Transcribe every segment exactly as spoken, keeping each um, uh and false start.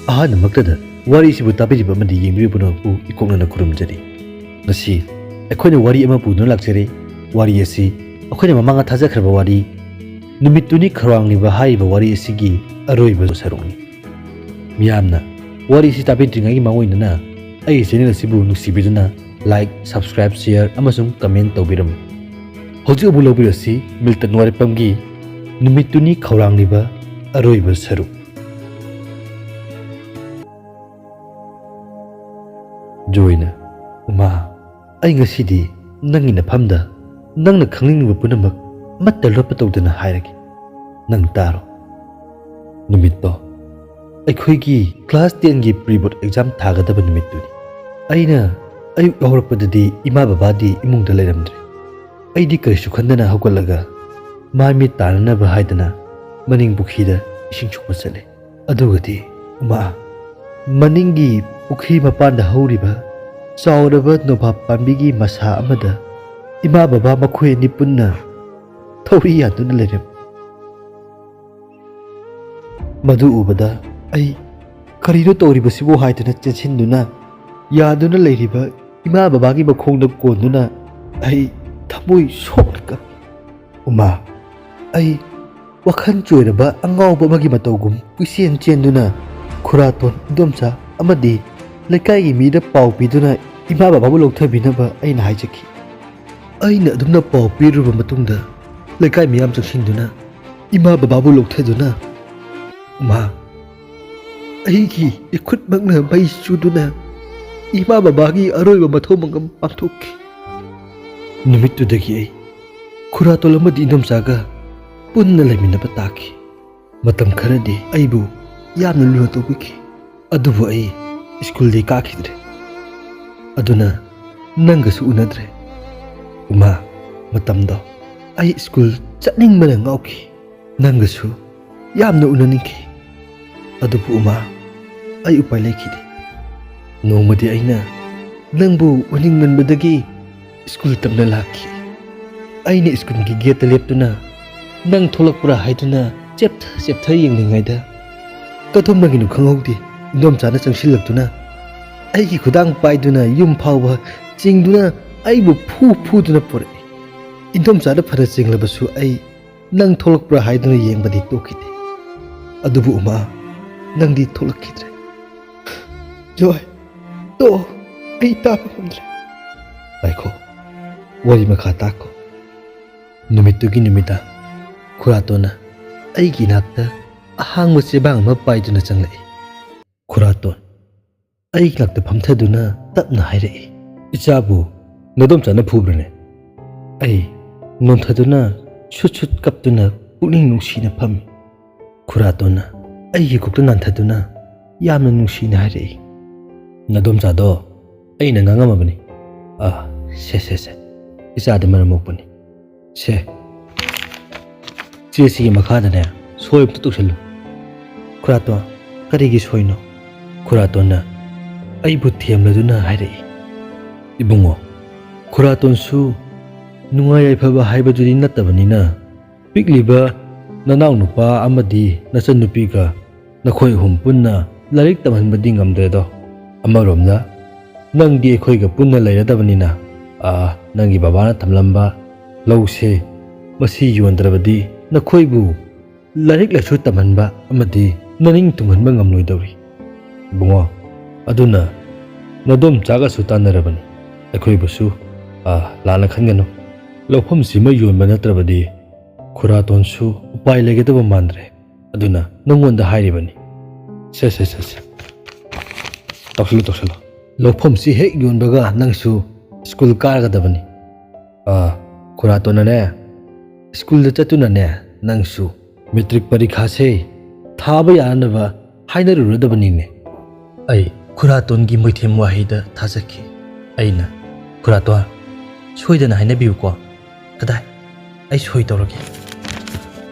ꯑꯍꯥꯟꯕꯃꯛꯇꯗ ꯋꯥꯔꯤꯁꯤꯕꯨ ꯇꯥꯕꯤꯔꯤꯕ ꯑꯃꯗꯤ ꯌꯦꯡꯕꯤꯔꯤꯕ ꯄꯨꯝꯅꯃꯛꯄꯨ ꯏꯀꯣꯛꯅꯅ ꯈꯨꯔꯨꯝꯖꯔꯤ꯫ ꯉꯁꯤ ꯑꯩꯈꯣꯏꯅ ꯋꯥꯔꯤ ꯑꯃ ꯄꯨꯗꯨꯅ ꯂꯥꯛꯆꯔꯤ꯫ ꯋꯥꯔꯤ ꯑꯁꯤ ꯑꯩꯈꯣꯏꯅ ꯃꯃꯥꯡꯗ ꯊꯥꯖꯈ꯭ꯔꯕ ꯋꯥꯔꯤ ꯅꯨꯃꯤꯠꯇꯨꯅꯤ ꯈꯧꯔꯥꯡꯂꯤꯕ ꯍꯥꯏꯔꯤꯕ ꯋꯥꯔꯤ ꯑꯁꯤꯒꯤ ꯑꯔꯣꯏꯕ ꯁꯔꯨꯛꯅꯤ꯫ ꯃꯤꯌꯥꯝꯅ ꯋꯥꯔꯤꯁꯤ ꯇꯥꯕꯤꯗ꯭ꯔꯤꯉꯩꯒꯤ ꯃꯥꯡꯑꯣꯏꯅꯅ ꯑꯩꯒꯤ ꯆꯦꯅꯦꯜ ꯑꯁꯤꯕꯨ ꯅꯨꯡꯁꯤꯕꯤꯗꯨꯅ like, subscribe, share ꯑꯃꯁꯨꯡ comment ꯇꯧꯕꯤꯔꯝꯃꯨ꯫ ꯍꯧꯖꯤꯛ ꯑꯃꯨꯛ ꯂꯧꯕꯤꯔꯁꯤ ꯃꯤꯜꯇꯟ ꯋꯥꯔꯦꯞꯐꯝꯒꯤ ꯅꯨꯃꯤꯠꯇꯨꯅꯤ ꯈꯧꯔꯥꯡꯂꯤꯕ ꯑꯔꯣꯏꯕ ꯁꯔꯨꯛ꯫ ꯖꯣꯏꯅ, "ꯎꯃꯥ, ꯑꯩ ꯉꯁꯤꯗꯤ ꯅꯪꯒꯤ ꯅꯐꯝꯗ ꯅꯪꯅ ꯈꯪꯅꯤꯡꯂꯤꯕ ꯄꯨꯝꯅꯃꯛ ꯑꯃꯠꯇ ꯂꯣꯠꯄ ꯇꯧꯗꯅ ꯍꯥꯏꯔꯒꯦ꯫ ꯅꯪ ꯇꯥꯔꯣ꯫" ꯅꯨꯃꯤꯠꯇꯣ ꯑꯩꯈꯣꯏꯒꯤ class ten ꯒꯤ pre board exam ꯊꯥꯒꯗꯕ ꯅꯨꯃꯤꯠꯇꯨꯅꯤ꯫ ꯑꯩꯅ ꯑꯌꯨꯛ ꯍꯧꯔꯛꯄꯗꯗꯤ ꯏꯃꯥ ꯕꯕꯥꯗꯤ ꯏꯃꯨꯡꯗ ꯂꯩꯔꯝꯗ꯭ꯔꯦ꯫ ꯑꯩꯗꯤ ꯀꯔꯤꯁꯨ ꯈꯟꯗꯅ ꯍꯧꯒꯠꯂꯒ ꯃꯥꯏ ꯃꯤꯠ ꯇꯥꯅꯅꯕ ꯍꯥꯏꯗꯅ ꯃꯅꯤꯡ ꯄꯨꯈ꯭ꯔꯤꯗ ꯏꯁꯤꯡ ꯁꯣꯛꯄ ꯆꯠꯂꯦ꯫ ꯑꯗꯨꯒꯗꯤ, ꯎꯃꯥ, ꯃꯅꯤꯡꯒꯤ ꯄꯨꯈ꯭ꯔꯤ ꯃꯄꯥꯟꯗ ꯍꯧꯔꯤꯕ ꯆꯥꯎꯔꯕ ꯅꯣꯕꯥꯞ ꯄꯥꯝꯕꯤꯒꯤ ꯃꯁꯥ ꯑꯃꯗ ꯏꯃꯥ ꯕꯕꯥ ꯃꯈꯣꯏ ꯑꯅꯤ ꯄꯨꯟꯅ ꯊꯧꯔꯤ ꯌꯥꯟꯗꯨꯅ ꯂꯩꯔꯝꯃꯤ꯫ ꯃꯗꯨ ꯎꯕꯗ ꯑꯩ "ꯀꯔꯤꯅꯣ ꯇꯧꯔꯤꯕꯁꯤꯕꯨ?" ꯍꯥꯏꯗꯨꯅ ꯆꯦꯟꯁꯤꯟꯗꯨꯅ ꯌꯥꯗꯨꯅ ꯂꯩꯔꯤꯕ ꯏꯃꯥ ꯕꯕꯥꯒꯤ ꯃꯈꯣꯡꯗ ꯀꯣꯟꯗꯨꯅ ꯑꯩ ꯊꯃꯣꯏ ꯁꯣꯛꯅ ꯀꯞꯄꯤ꯫ ꯎꯃꯥ, ꯑꯩ ꯋꯥꯈꯜ ꯆꯣꯏꯔꯕ ꯑꯉꯥꯎꯕ ꯑꯃꯒꯤ ꯃꯇꯧꯒꯨꯝ ꯀꯣꯏꯆꯦꯟ ꯆꯦꯟꯗꯨꯅ ꯈꯨꯔꯥꯇꯣꯟ, ꯏꯗꯣꯝꯆꯥ ꯑꯃꯗꯤ ꯂꯩꯀꯥꯏꯒꯤ ꯃꯤꯗ ꯄꯥꯎ ꯄꯤꯗꯨꯅ ꯏꯃꯥ ꯕꯕꯥꯕꯨ ꯂꯧꯊꯕꯤꯅꯕ ꯑꯩꯅ ꯍꯥꯏꯖꯈꯤ꯫ ꯑꯩꯅ ꯑꯗꯨꯝꯅ ꯄꯥꯎ ꯄꯤꯔꯨꯔꯕ ꯃꯇꯨꯡꯗ ꯂꯩꯀꯥꯏ ꯃꯤꯌꯥꯝ ꯆꯪꯁꯤꯟꯗꯨꯅ ꯏꯃꯥ ꯕꯕꯥꯕꯨ ꯂꯧꯊꯗꯨꯅ, ꯎꯃꯥ, ꯑꯩꯒꯤ ꯏꯈꯨꯠꯃꯛꯅ ꯃꯩ ꯆꯨꯗꯨꯅ ꯏꯃꯥ ꯕꯕꯥꯒꯤ ꯑꯔꯣꯏꯕ ꯃꯊꯧ ꯃꯉꯝ ꯄꯥꯡꯊꯣꯛꯈꯤ꯫ ꯅꯨꯃꯤꯠꯇꯨꯗꯒꯤ ꯑꯩ ꯈꯨꯔꯥꯇꯣꯜ ꯑꯃꯗꯤ ꯏꯟꯗꯣꯝꯆꯥꯒ ꯄꯨꯟꯅ ꯂꯩꯃꯤꯟꯅꯕ ꯇꯥꯈꯤ꯫ ꯃꯇꯝ ꯈꯔꯗꯤ ꯑꯩꯕꯨ ꯌꯥꯝꯅ ꯂꯨꯅ ꯇꯧꯕꯤꯈꯤ꯫ ꯑꯗꯨꯕꯨ ꯑꯩ ꯁ꯭ꯀꯨꯜꯗꯤ ꯀꯥꯈꯤꯗ꯭ꯔꯦ꯫ ꯑꯗꯨꯅ ꯅꯪꯒꯁꯨ ꯎꯅꯗ꯭ꯔꯦ꯫ ꯎꯃꯥ, ꯃꯇꯝꯗꯣ ꯑꯩ ꯁ꯭ꯀꯨꯜ ꯆꯠꯅꯤꯡꯕꯅ ꯉꯥꯎꯈꯤ꯫ ꯅꯪꯒꯁꯨ ꯌꯥꯝꯅ ꯎꯅꯅꯤꯡꯈꯤ꯫ ꯑꯗꯨꯕꯨ ꯎꯃꯥ, ꯑꯩ ꯎꯄꯥꯏ ꯂꯩꯈꯤꯗꯦ꯫ ꯅꯣꯡꯃꯗꯤ ꯑꯩꯅ ꯅꯪꯕꯨ ꯎꯅꯤꯡꯃꯟꯕꯗꯒꯤ ꯁ꯭ꯀꯨꯜ ꯇꯝꯅ ꯂꯥꯛꯈꯤ꯫ ꯑꯩꯅ ꯁ꯭ꯀꯨꯜꯒꯤ ꯒꯦꯠꯇ ꯂꯦꯞꯇꯨꯅ ꯅꯪ ꯊꯣꯛꯂꯛꯄ꯭ꯔꯥ ꯍꯥꯏꯗꯨꯅ ꯆꯦꯞꯊ ꯆꯦꯞꯊ ꯌꯦꯡꯂꯤꯉꯩꯗ ꯀꯗꯣꯝꯗꯒꯤꯅꯣ ꯈꯪꯍꯧꯗꯦ, ꯏꯟꯗꯣꯝꯆꯥꯅ ꯆꯪꯁꯤꯜꯂꯛꯇꯨꯅ ꯑꯩꯒꯤ ꯈꯨꯗꯥꯡ ꯄꯥꯏꯗꯨꯅ ꯌꯨꯝ ꯐꯥꯎꯕ ꯆꯤꯡꯗꯨꯅ ꯑꯩꯕꯨ ꯐꯨ ꯐꯨꯗꯨꯅ ꯄꯨꯔꯛꯏ꯫ ꯏꯟꯗꯣꯝꯆꯥꯅ ꯐꯅ ꯆꯤꯡꯂꯕꯁꯨ ꯑꯩ ꯅꯪ ꯊꯣꯛꯂꯛꯄ꯭ꯔꯥ ꯍꯥꯏꯗꯨꯅ ꯌꯦꯡꯕꯗꯤ ꯇꯣꯛꯈꯤꯗꯦ꯫ ꯑꯗꯨꯕꯨ ꯎꯃꯥ, ꯅꯪꯗꯤ ꯊꯣꯛꯂꯛꯈꯤꯗ꯭ꯔꯦ꯫ ꯖꯣꯏ, ꯇꯣꯛꯑꯣ, ꯑꯩ ꯇꯥꯕ ꯉꯝꯗ꯭ꯔꯦ꯫ ꯉꯥꯏꯈꯣ, ꯋꯥꯔꯤ ꯃꯈꯥ ꯇꯥꯈꯣ꯫ ꯅꯨꯃꯤꯠꯇꯨꯒꯤ ꯅꯨꯃꯤꯗꯥꯡ ꯈꯨꯔꯥꯇꯣꯟꯅ ꯑꯩꯒꯤ ꯏꯅꯥꯛꯇ ꯑꯍꯥꯡꯕ ꯆꯦꯕꯥꯡ ꯑꯃ ꯄꯥꯏꯗꯨꯅ ꯆꯪꯂꯛꯏ꯫ ꯈꯨꯔꯥꯇꯣꯟ ꯑꯩꯒꯤ ꯏꯅꯥꯛꯇ ꯐꯝꯊꯗꯨꯅ ꯇꯞꯅ ꯍꯥꯏꯔꯛꯏ, "ꯏꯆꯥꯕꯨ ꯅꯗꯣꯝꯆꯥꯅ ꯐꯨꯕ꯭ꯔꯅꯦ?" ꯑꯩ ꯅꯣꯟꯊꯗꯨꯅ ꯁꯨꯠ ꯁꯨꯠ ꯀꯞꯇꯨꯅ ꯄꯨꯛꯅꯤꯡ ꯅꯨꯡꯁꯤꯅ ꯐꯝꯃꯤ꯫ ꯈꯨꯔꯥꯇꯣꯟꯅ ꯑꯩꯒꯤ ꯀꯣꯛꯇ ꯅꯥꯟꯊꯗꯨꯅ ꯌꯥꯝꯅ ꯅꯨꯡꯁꯤꯅ ꯍꯥꯏꯔꯛꯏ, "ꯅꯗꯣꯝꯆꯥꯗꯣ ꯑꯩꯅ ꯉꯥꯡꯉꯝꯃꯕꯅꯤ꯫ ꯑꯥ, ꯁꯦ, ꯁꯦ, ꯁꯦ, ꯏꯆꯥꯗꯤ ꯃꯔꯝ ꯃꯣꯛꯄꯅꯤ꯫ ꯁꯦ, ꯆꯦꯁꯤꯒꯤ ꯃꯈꯥꯗꯅꯦ ꯁꯣꯏ ꯑꯝꯇ ꯇꯧꯁꯜꯂꯨ꯫" "ꯈꯨꯔꯥꯇꯣꯟ, ꯀꯔꯤꯒꯤ ꯁꯣꯏꯅꯣ?" ꯈꯨꯔꯥꯇꯣꯟꯅ ꯑꯩꯕꯨ ꯊꯦꯝꯂꯗꯨꯅ ꯍꯥꯏꯔꯛꯏ꯫ ꯏꯕꯨꯡꯉꯣ, ꯈꯨꯔꯥꯇꯣꯟꯁꯨ ꯅꯨꯡꯉꯥꯏ ꯌꯥꯏꯐꯕ ꯍꯥꯏꯕꯗꯨꯗꯤ ꯅꯠꯇꯕꯅꯤꯅ, ꯄꯤꯛꯂꯤꯕ ꯅꯅꯥꯎꯅꯨꯄꯥ ꯑꯃꯗꯤ ꯅꯆꯟꯅꯨꯄꯤꯒ ꯅꯈꯣꯏ ꯑꯍꯨꯝ ꯄꯨꯟꯅ ꯂꯥꯏꯔꯤꯛ ꯇꯝꯍꯟꯕꯗꯤ ꯉꯝꯗ꯭ꯔꯦꯗꯣ꯫ ꯑꯃꯔꯣꯝꯗ ꯅꯪꯗꯤ ꯑꯩꯈꯣꯏꯒ ꯄꯨꯟꯅ ꯂꯩꯔꯗꯕꯅꯤꯅ, ꯑꯥ, ꯅꯪꯒꯤ ꯕꯕꯥꯅ ꯊꯝꯂꯝꯕ ꯂꯧꯁꯦ, ꯃꯁꯤ ꯌꯣꯟꯗ꯭ꯔꯕꯗꯤ ꯅꯈꯣꯏꯕꯨ ꯂꯥꯏꯔꯤꯛ ꯂꯥꯏꯁꯨ ꯇꯝꯍꯟꯕ ꯑꯃꯗꯤ ꯅꯅꯤꯡ ꯊꯨꯡꯍꯟꯕ ꯉꯝꯂꯣꯏꯗꯧꯔꯤ꯫ ꯏꯕꯨꯡꯉꯣ, ꯑꯗꯨꯅ ꯅꯗꯣꯝꯆꯥꯒꯁꯨ ꯇꯥꯟꯅꯔꯕꯅꯤ꯫ ꯑꯩꯈꯣꯏꯕꯨꯁꯨ, ꯑꯥ, ꯂꯥꯟꯅ ꯈꯟꯒꯅꯨ꯫ ꯂꯧꯐꯝꯁꯤꯃ ꯌꯣꯟꯕ ꯅꯠꯇ꯭ꯔꯕꯗꯤ ꯈꯨꯔꯥꯇꯣꯟꯁꯨ ꯎꯄꯥꯏ ꯂꯩꯒꯗꯕ ꯃꯥꯟꯗ꯭ꯔꯦ꯫ ꯑꯗꯨꯅ ꯅꯪꯉꯣꯟꯗ ꯍꯥꯏꯔꯤꯕꯅꯤ꯫ ꯁꯦ, ꯁꯦ, ꯁꯦ, ꯁꯦ꯫ ꯇꯧꯁꯜꯂꯨ, ꯇꯧꯁꯜꯂꯨ꯫ ꯂꯧꯐꯝꯁꯤ ꯍꯦꯛ ꯌꯣꯟꯕꯒ ꯅꯪꯁꯨ ꯁ꯭ꯀꯨꯜ ꯀꯥꯔꯒꯗꯕꯅꯤ꯫ ꯑꯥ, ꯈꯨꯔꯥꯇꯣꯟꯅꯅꯦ, ꯁ꯭ꯀꯨꯜꯗ ꯆꯠꯇꯨꯅꯅꯦ, ꯅꯪꯁꯨ ꯃꯦꯇ꯭ꯔꯤꯛ ꯄꯔꯤꯈꯥꯁꯦ ꯊꯥꯕ ꯌꯥꯅꯅꯕ ꯍꯥꯏꯅꯔꯨꯔꯗꯕꯅꯤꯅꯦ꯫ ꯑꯩ ꯈꯨꯔꯥꯇꯣꯟꯒꯤ ꯃꯣꯏꯊꯦꯝ ꯋꯥꯍꯩꯗ ꯊꯥꯖꯈꯤ꯫ ꯑꯩꯅ, "ꯈꯨꯔꯥꯇꯣꯟ, ꯁꯣꯏꯗꯅ ꯍꯥꯏꯅꯕꯤꯌꯨꯀꯣ꯫ ꯀꯗꯥꯏ? ꯑꯩ ꯁꯣꯏ ꯇꯧꯔꯒꯦ꯫"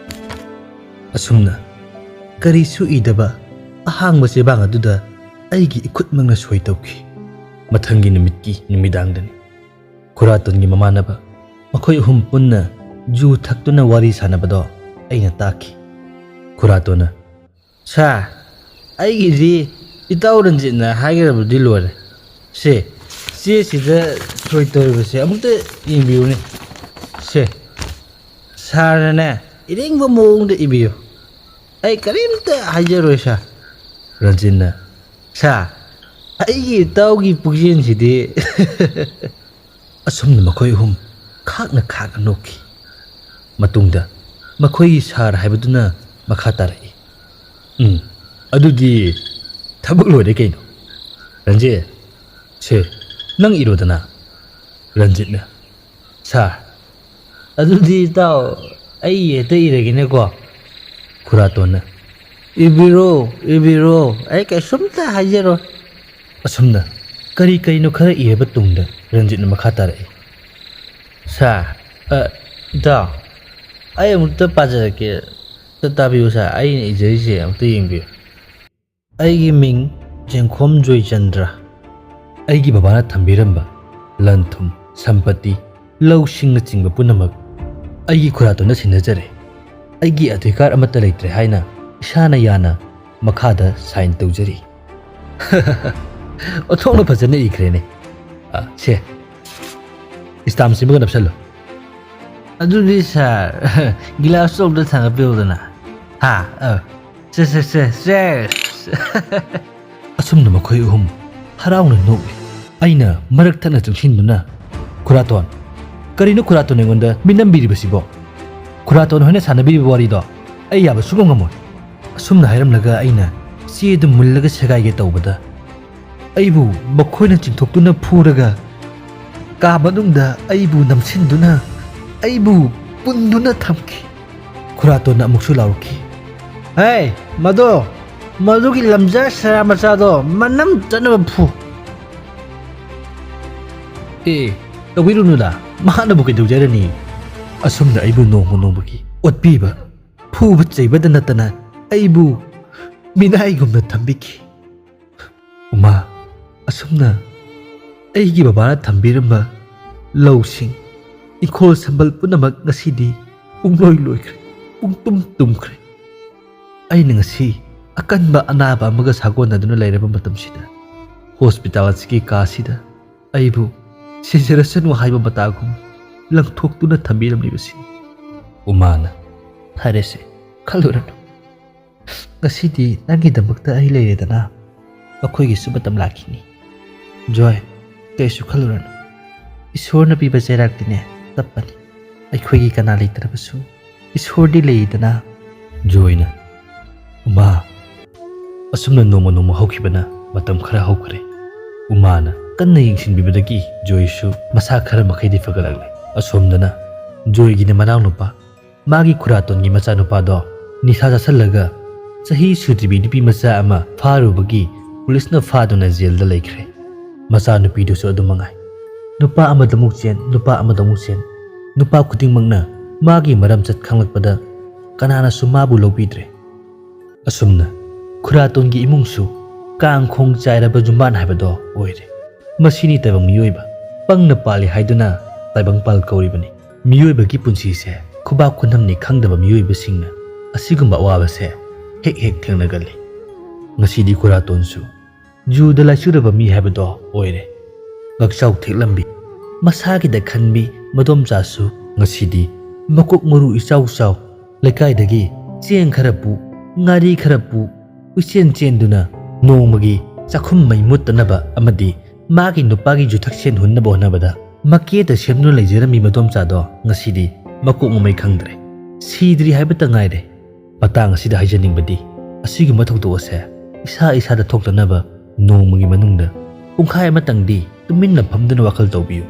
ꯑꯁꯨꯝꯅ ꯀꯔꯤꯁꯨ ꯏꯗꯕ ꯑꯍꯥꯡꯕ ꯆꯦꯕꯥꯡ ꯑꯗꯨꯗ ꯑꯩꯒꯤ ꯏꯈꯨꯠꯃꯛꯅ ꯁꯣꯏ ꯇꯧꯈꯤ꯫ ꯃꯊꯪꯒꯤ ꯅꯨꯃꯤꯠꯀꯤ ꯅꯨꯃꯤꯗꯥꯡꯗꯅꯤ꯫ ꯈꯨꯔꯥꯇꯣꯟꯒꯤ ꯃꯃꯥꯟꯅꯕ ꯃꯈꯣꯏ ꯑꯍꯨꯝ ꯄꯨꯟꯅ ꯖꯨ ꯊꯛꯇꯨꯅ ꯋꯥꯔꯤ ꯁꯥꯟꯅꯕꯗꯣ ꯑꯩꯅ ꯇꯥꯈꯤ꯫ ꯈꯨꯔꯥꯇꯣꯟꯅ, "ꯁꯥꯔ, ꯑꯩꯒꯤꯗꯤ ꯏꯇꯥꯎ ꯔꯟꯖꯤꯠꯅ ꯍꯥꯏꯒꯗꯕꯗꯤ ꯂꯣꯏꯔꯦ꯫ ꯁꯦ, ꯆꯦꯁꯤꯗ ꯁꯣꯏ ꯇꯧꯔꯤꯕꯁꯦ ꯑꯃꯨꯛꯇ ꯌꯦꯡꯕꯤꯌꯨꯅꯦ꯫ ꯁꯦ, ꯁꯥꯔꯅꯅꯦ, ꯏꯔꯦꯡꯕ ꯃꯑꯣꯡꯗ ꯏꯕꯤꯌꯨ꯫ ꯑꯩ ꯀꯔꯤꯝꯇ ꯍꯥꯏꯖꯔꯣꯏ, ꯁꯥꯔ꯫ ꯔꯟꯖꯤꯠꯅ, ꯁꯥꯔ, ꯑꯩꯒꯤ ꯏꯇꯥꯎꯒꯤ ꯄꯨꯛꯆꯦꯜꯁꯤꯗꯤ꯫ ꯑꯁꯨꯝꯅ ꯃꯈꯣꯏ ꯑꯍꯨꯝ ꯈꯥꯛꯅ ꯈꯥꯛꯅ ꯅꯣꯛꯈꯤ꯫ ꯃꯇꯨꯡꯗ ꯃꯈꯣꯏꯒꯤ ꯁꯥꯔ ꯍꯥꯏꯕꯗꯨꯅ ꯃꯈꯥ ꯇꯥꯔꯛꯏ, "ꯎꯝ, ꯑꯗꯨꯗꯤ ꯊꯕꯛ ꯂꯣꯏꯔꯦ ꯀꯩꯅꯣ꯫ ꯔꯟꯖꯤꯠ, ꯁꯦ, ꯅꯪ ꯏꯔꯣꯗꯅ꯫" ꯔꯟꯖꯤꯠꯅ, "ꯁꯥꯔ, ꯑꯗꯨꯗꯤ ꯏꯇꯥꯎ, ꯑꯩ ꯍꯦꯛꯇ ꯏꯔꯒꯦꯅꯦꯀꯣ꯫" ꯈꯨꯔꯥꯇꯣꯟꯅ, "ꯏꯕꯤꯔꯣ, ꯏꯕꯤꯔꯣ, ꯑꯩ ꯀꯩꯁꯨꯝꯇ ꯍꯥꯏꯖꯔꯣꯏ꯫" ꯑꯁꯨꯝꯅ ꯀꯔꯤ ꯀꯔꯤꯅꯣ ꯈꯔ ꯏꯔꯕ ꯇꯨꯡꯗ ꯔꯟꯖꯤꯠꯅ ꯃꯈꯥ ꯇꯥꯔꯛꯏ, "ꯁꯥꯔ, ꯑ, ꯏꯇꯥꯎ, ꯑꯩ ꯑꯃꯨꯛꯇ ꯄꯥꯖꯔꯛꯀꯦ꯫ ꯑꯝꯇ ꯇꯥꯕꯤꯌꯨ ꯁꯥꯔ, ꯑꯩꯅ ꯏꯖꯔꯤꯁꯦ ꯑꯃꯨꯛꯇ ꯌꯦꯡꯕꯤꯌꯨ꯫ ꯑꯩꯒꯤ ꯃꯤꯡ ꯖꯦꯡꯈꯣꯝ ꯖꯣꯏꯆꯟꯗ꯭ꯔ꯫ ꯑꯩꯒꯤ ꯕꯕꯥꯅ ꯊꯝꯕꯤꯔꯝꯕ ꯂꯟ ꯊꯨꯝ, ꯁꯝꯄꯇꯤ, ꯂꯧꯁꯤꯡꯅꯆꯤꯡꯕ ꯄꯨꯝꯅꯃꯛ ꯑꯩꯒꯤ ꯈꯨꯔꯥꯇꯣꯟꯗ ꯁꯤꯟꯅꯖꯔꯦ꯫ ꯑꯩꯒꯤ ꯑꯙꯤꯀꯥꯔ ꯑꯃꯠꯇ ꯂꯩꯇ꯭ꯔꯦ ꯍꯥꯏꯅ ꯏꯁꯥꯅ ꯌꯥꯅ ꯃꯈꯥꯗ ꯁꯥꯏꯟ ꯇꯧꯖꯔꯤ꯫" ꯑꯣꯟꯊꯣꯛꯅ ꯐꯖꯅ ꯏꯈ꯭ꯔꯦꯅꯦ꯫ ꯑ, ꯁꯦ, ꯏꯁꯇꯥꯝꯁꯤꯃꯒ ꯅꯞꯁꯜꯂꯨ꯫ "ꯑꯗꯨꯗꯤ ꯁꯥꯔ, ꯒꯤꯂꯥꯁꯇꯣ ꯑꯝꯇ ꯊꯥꯡꯒꯠꯄꯤꯔꯛꯎꯗꯅ꯫ ꯍꯥ? ꯑ, ꯁꯦ, ꯁꯦ, ꯁꯦ, ꯁꯦ꯫" ꯑꯁꯨꯝꯅ ꯃꯈꯣꯏ ꯑꯍꯨꯝ ꯍꯔꯥꯎꯅ ꯅꯣꯛꯂꯤ꯫ ꯑꯩꯅ ꯃꯔꯛ ꯊꯠꯅ ꯆꯪꯁꯤꯟꯗꯨꯅ, "ꯈꯨꯔꯥꯇꯣꯟ, ꯀꯔꯤꯅꯣ ꯈꯨꯔꯥꯇꯣꯟ ꯑꯩꯉꯣꯟꯗ ꯃꯤꯠ ꯅꯝꯕꯤꯔꯤꯕꯁꯤꯕꯣ? ꯈꯨꯔꯥꯇꯣꯟ ꯍꯣꯏꯅ ꯁꯥꯟꯅꯕꯤꯔꯤꯕ ꯋꯥꯔꯤꯗꯣ ꯑꯩ ꯌꯥꯕ ꯁꯨꯡꯉꯝ ꯉꯝꯃꯣꯏ꯫" ꯑꯁꯨꯝꯅ ꯍꯥꯏꯔꯝꯂꯒ ꯑꯩꯅ ꯆꯦꯗꯨ ꯃꯨꯜꯂꯒ ꯁꯦꯒꯥꯏꯒꯦ ꯇꯧꯕꯗ, ꯑꯩꯕꯨ ꯃꯈꯣꯏꯅ ꯆꯤꯡꯊꯣꯛꯇꯨꯅ ꯐꯨꯔꯒ ꯀꯥ ꯃꯅꯨꯡꯗ ꯑꯩꯕꯨ ꯅꯝꯁꯤꯟꯗꯨꯅ, ꯑꯩꯕꯨ ꯄꯨꯟꯗꯨꯅ ꯊꯝꯈꯤ꯫ ꯈꯨꯔꯥꯇꯣꯟꯅ ꯑꯃꯨꯛꯁꯨ ꯂꯥꯎꯔꯛꯈꯤ, "ꯍꯦ, ꯃꯗꯣ, ꯃꯗꯨꯒꯤ ꯂꯝꯖꯥ ꯁꯦꯔꯥ ꯃꯆꯥꯗꯣ ꯃꯅꯝ ꯆꯠꯅꯕ ꯐꯨ꯫" "ꯑꯦ, ꯇꯧꯕꯤꯔꯨꯅꯨꯗ, ꯃꯍꯥꯛꯅꯕꯨ ꯀꯩꯗꯧꯖꯔꯅꯤ?" ꯑꯁꯨꯝꯅ ꯑꯩꯕꯨ ꯅꯣꯡꯃ ꯅꯣꯡꯃꯒꯤ ꯑꯣꯠꯄꯤꯕ, ꯐꯨꯕ ꯆꯩꯕꯗ ꯅꯠꯇꯅ ꯑꯩꯕꯨ ꯃꯤꯅꯥꯏꯒꯨꯝꯅ ꯊꯝꯕꯤꯈꯤ꯫ ꯎꯃꯥ, ꯑꯁꯨꯝꯅ ꯑꯩꯒꯤ ꯕꯕꯥꯅ ꯊꯝꯕꯤꯔꯝꯕ ꯂꯧꯁꯤꯡ, ꯏꯪꯈꯣꯜ ꯁꯝꯕꯜ ꯄꯨꯝꯅꯃꯛ ꯉꯁꯤꯗꯤ ꯄꯨꯡꯂꯣꯏ ꯂꯣꯏꯈ꯭ꯔꯦ, ꯄꯨꯡꯇꯨꯝ ꯇꯨꯝꯈ꯭ꯔꯦ꯫ ꯑꯩꯅ ꯉꯁꯤ ꯑꯀꯟꯕ ꯑꯅꯥꯕ ꯑꯃꯒ ꯁꯥꯒꯣꯟꯅꯗꯨꯅ ꯂꯩꯔꯕ ꯃꯇꯝꯁꯤꯗ, ꯍꯣꯁꯄꯤꯇꯥꯜ ꯑꯁꯤꯒꯤ ꯀꯥꯁꯤꯗ ꯑꯩꯕꯨ ꯁꯤꯖꯔꯁꯅꯨ ꯍꯥꯏꯕ ꯃꯇꯥꯒꯨꯝ ꯂꯪꯊꯣꯛꯇꯨꯅ ꯊꯝꯕꯤꯔꯝꯂꯤꯕꯁꯤꯅꯤ꯫ ꯎꯃꯥꯅ, "ꯐꯔꯦꯁꯦ, ꯈꯜꯂꯨꯔꯅꯨ꯫ ꯉꯁꯤꯗꯤ ꯅꯪꯒꯤꯗꯃꯛꯇ ꯑꯩ ꯂꯩꯔꯦꯗꯅ, ꯑꯩꯈꯣꯏꯒꯤꯁꯨ ꯃꯇꯝ ꯂꯥꯛꯈꯤꯅꯤ꯫" "ꯖꯣꯏ, ꯀꯩꯁꯨ ꯈꯜꯂꯨꯔꯅꯨ꯫ ꯏꯁꯣꯔꯅ ꯄꯤꯕ ꯆꯩꯔꯥꯛꯇꯤꯅꯦ ꯇꯞꯄꯅꯤ꯫ ꯑꯩꯈꯣꯏꯒꯤ ꯀꯅꯥ ꯂꯩꯇ꯭ꯔꯕꯁꯨ ꯏꯁꯣꯔꯗꯤ ꯂꯩꯗꯅ꯫" ꯖꯣꯏꯅ, "ꯎꯃꯥ꯫" ꯑꯁꯨꯝꯅ ꯅꯣꯡꯃ ꯅꯣꯡꯃ ꯍꯧꯈꯤꯕꯅ ꯃꯇꯝ ꯈꯔ ꯍꯧꯈ꯭ꯔꯦ꯫ ꯎꯃꯥꯅ ꯀꯟꯅ ꯌꯦꯡꯁꯤꯟꯕꯤꯕꯗꯒꯤ ꯖꯣꯏꯁꯨ ꯃꯁꯥ ꯈꯔ ꯃꯈꯩꯗꯤ ꯐꯒꯠꯂꯛꯂꯦ꯫ ꯑꯁꯣꯝꯗꯅ ꯖꯣꯏꯒꯤꯅ ꯃꯅꯥꯎꯅꯨꯄꯥ, ꯃꯥꯒꯤ ꯈꯨꯔꯥꯇꯣꯟꯒꯤ ꯃꯆꯥꯅꯨꯄꯥꯗꯣ ꯅꯤꯁꯥ ꯆꯥꯁꯤꯜꯂꯒ ꯆꯍꯤ ꯁꯨꯗ꯭ꯔꯤꯕꯤ ꯅꯨꯄꯤ ꯃꯆꯥ ꯑꯃ ꯐꯥꯔꯨꯕꯒꯤ ꯄꯨꯂꯤꯁꯅ ꯐꯥꯗꯨꯅ ꯖꯦꯜꯗ ꯂꯩꯈ꯭ꯔꯦ꯫ ꯃꯆꯥꯅꯨꯄꯤꯗꯨꯁꯨ ꯑꯗꯨ ꯃꯉꯥꯏ꯫ ꯅꯨꯄꯥ ꯑꯃꯗ ꯑꯃꯨꯛ ꯆꯦꯟ, ꯅꯨꯄꯥ ꯑꯃꯗ ꯑꯃꯨꯛ ꯆꯦꯟ꯫ ꯅꯨꯄꯥ ꯈꯨꯗꯤꯡꯃꯛꯅ ꯃꯥꯒꯤ ꯃꯔꯝꯆꯠ ꯈꯪꯂꯛꯄꯗ ꯀꯅꯥꯅꯁꯨ ꯃꯥꯕꯨ ꯂꯧꯕꯤꯗ꯭ꯔꯦ꯫ ꯑꯁꯨꯝꯅ ꯈꯨꯔꯥꯇꯣꯟꯒꯤ ꯏꯃꯨꯡꯁꯨ ꯀꯥꯡꯈꯣꯡ ꯆꯥꯏꯔꯕ ꯌꯨꯝꯕꯥꯟ ꯍꯥꯏꯕꯗꯣ ꯑꯣꯏꯔꯦ꯫ ꯃꯁꯤꯅꯤ ꯇꯥꯏꯕꯪ ꯃꯤꯑꯣꯏꯕ꯫ ꯄꯪꯅ ꯄꯥꯜꯂꯤ ꯍꯥꯏꯗꯨꯅ ꯇꯥꯏꯕꯪ ꯄꯥꯜ ꯀꯧꯔꯤꯕꯅꯤ꯫ ꯃꯤꯑꯣꯏꯕꯒꯤ ꯄꯨꯟꯁꯤꯁꯦ ꯈꯨꯕꯥꯛ ꯈꯨꯅꯝꯅꯤ ꯈꯪꯗꯕ ꯃꯤꯑꯣꯏꯕꯁꯤꯡꯅ ꯑꯁꯤꯒꯨꯝꯕ ꯑꯋꯥꯕꯁꯦ ꯍꯦꯛ ꯍꯦꯛ ꯊꯦꯡꯅꯒꯜꯂꯤ꯫ ꯉꯁꯤꯗꯤ ꯈꯨꯔꯥꯇꯣꯟꯁꯨ ꯖꯨꯗ ꯂꯥꯏꯆꯨꯔꯕ ꯃꯤ ꯍꯥꯏꯕꯗꯣ ꯑꯣꯏꯔꯦ꯫ ꯉꯛꯆꯥꯎ ꯊꯦꯛꯂꯝꯕꯤ, ꯃꯁꯥꯒꯤꯗ ꯈꯟꯕꯤ ꯃꯗꯣꯝꯆꯥꯁꯨ ꯉꯁꯤꯗꯤ ꯃꯀꯣꯛ ꯃꯔꯨ ꯏꯆꯥꯎ ꯆꯥꯎ, ꯂꯩꯀꯥꯏꯗꯒꯤ ꯆꯦꯡ ꯈꯔ ꯄꯨ, ꯉꯥꯔꯤ ꯈꯔ ꯄꯨ, ꯀꯣꯏꯆꯦꯟ ꯆꯦꯟꯗꯨꯅ ꯅꯣꯡꯃꯒꯤ ꯆꯥꯛꯈꯨꯝ ꯃꯩ ꯃꯨꯠꯇꯅꯕ ꯑꯃꯗꯤ ꯃꯥꯒꯤ ꯅꯨꯄꯥꯒꯤ ꯌꯨꯊꯛꯁꯦꯟ ꯍꯨꯟꯅꯕ ꯍꯣꯠꯅꯕꯗ ꯃꯀꯦꯇ ꯁꯦꯝꯗꯨꯅ ꯂꯩꯖꯔꯝꯃꯤ ꯃꯗꯣꯝꯆꯥꯗꯣ ꯉꯁꯤꯗꯤ ꯃꯀꯣꯛ ꯃꯃꯩ ꯈꯪꯗ꯭ꯔꯦ꯫ ꯁꯤꯗ꯭ꯔꯤ ꯍꯥꯏꯕꯇ ꯉꯥꯏꯔꯦ꯫ ꯃꯇꯥꯡ ꯑꯁꯤꯗ ꯍꯥꯏꯖꯅꯤꯡꯕꯗꯤ, ꯑꯁꯤꯒꯨꯝꯕ ꯊꯧꯗꯣꯛ ꯑꯁꯦ ꯏꯁꯥ ꯏꯁꯥꯗ ꯊꯣꯛꯇꯅꯕ ꯅꯣꯡꯃꯒꯤ ꯃꯅꯨꯡꯗ ꯄꯨꯡꯈꯥꯏ ꯑꯃꯇꯪꯗꯤ ꯇꯨꯃꯤꯟꯅ ꯐꯝꯗꯨꯅ ꯋꯥꯈꯜ ꯇꯧꯕꯤꯌꯨ꯫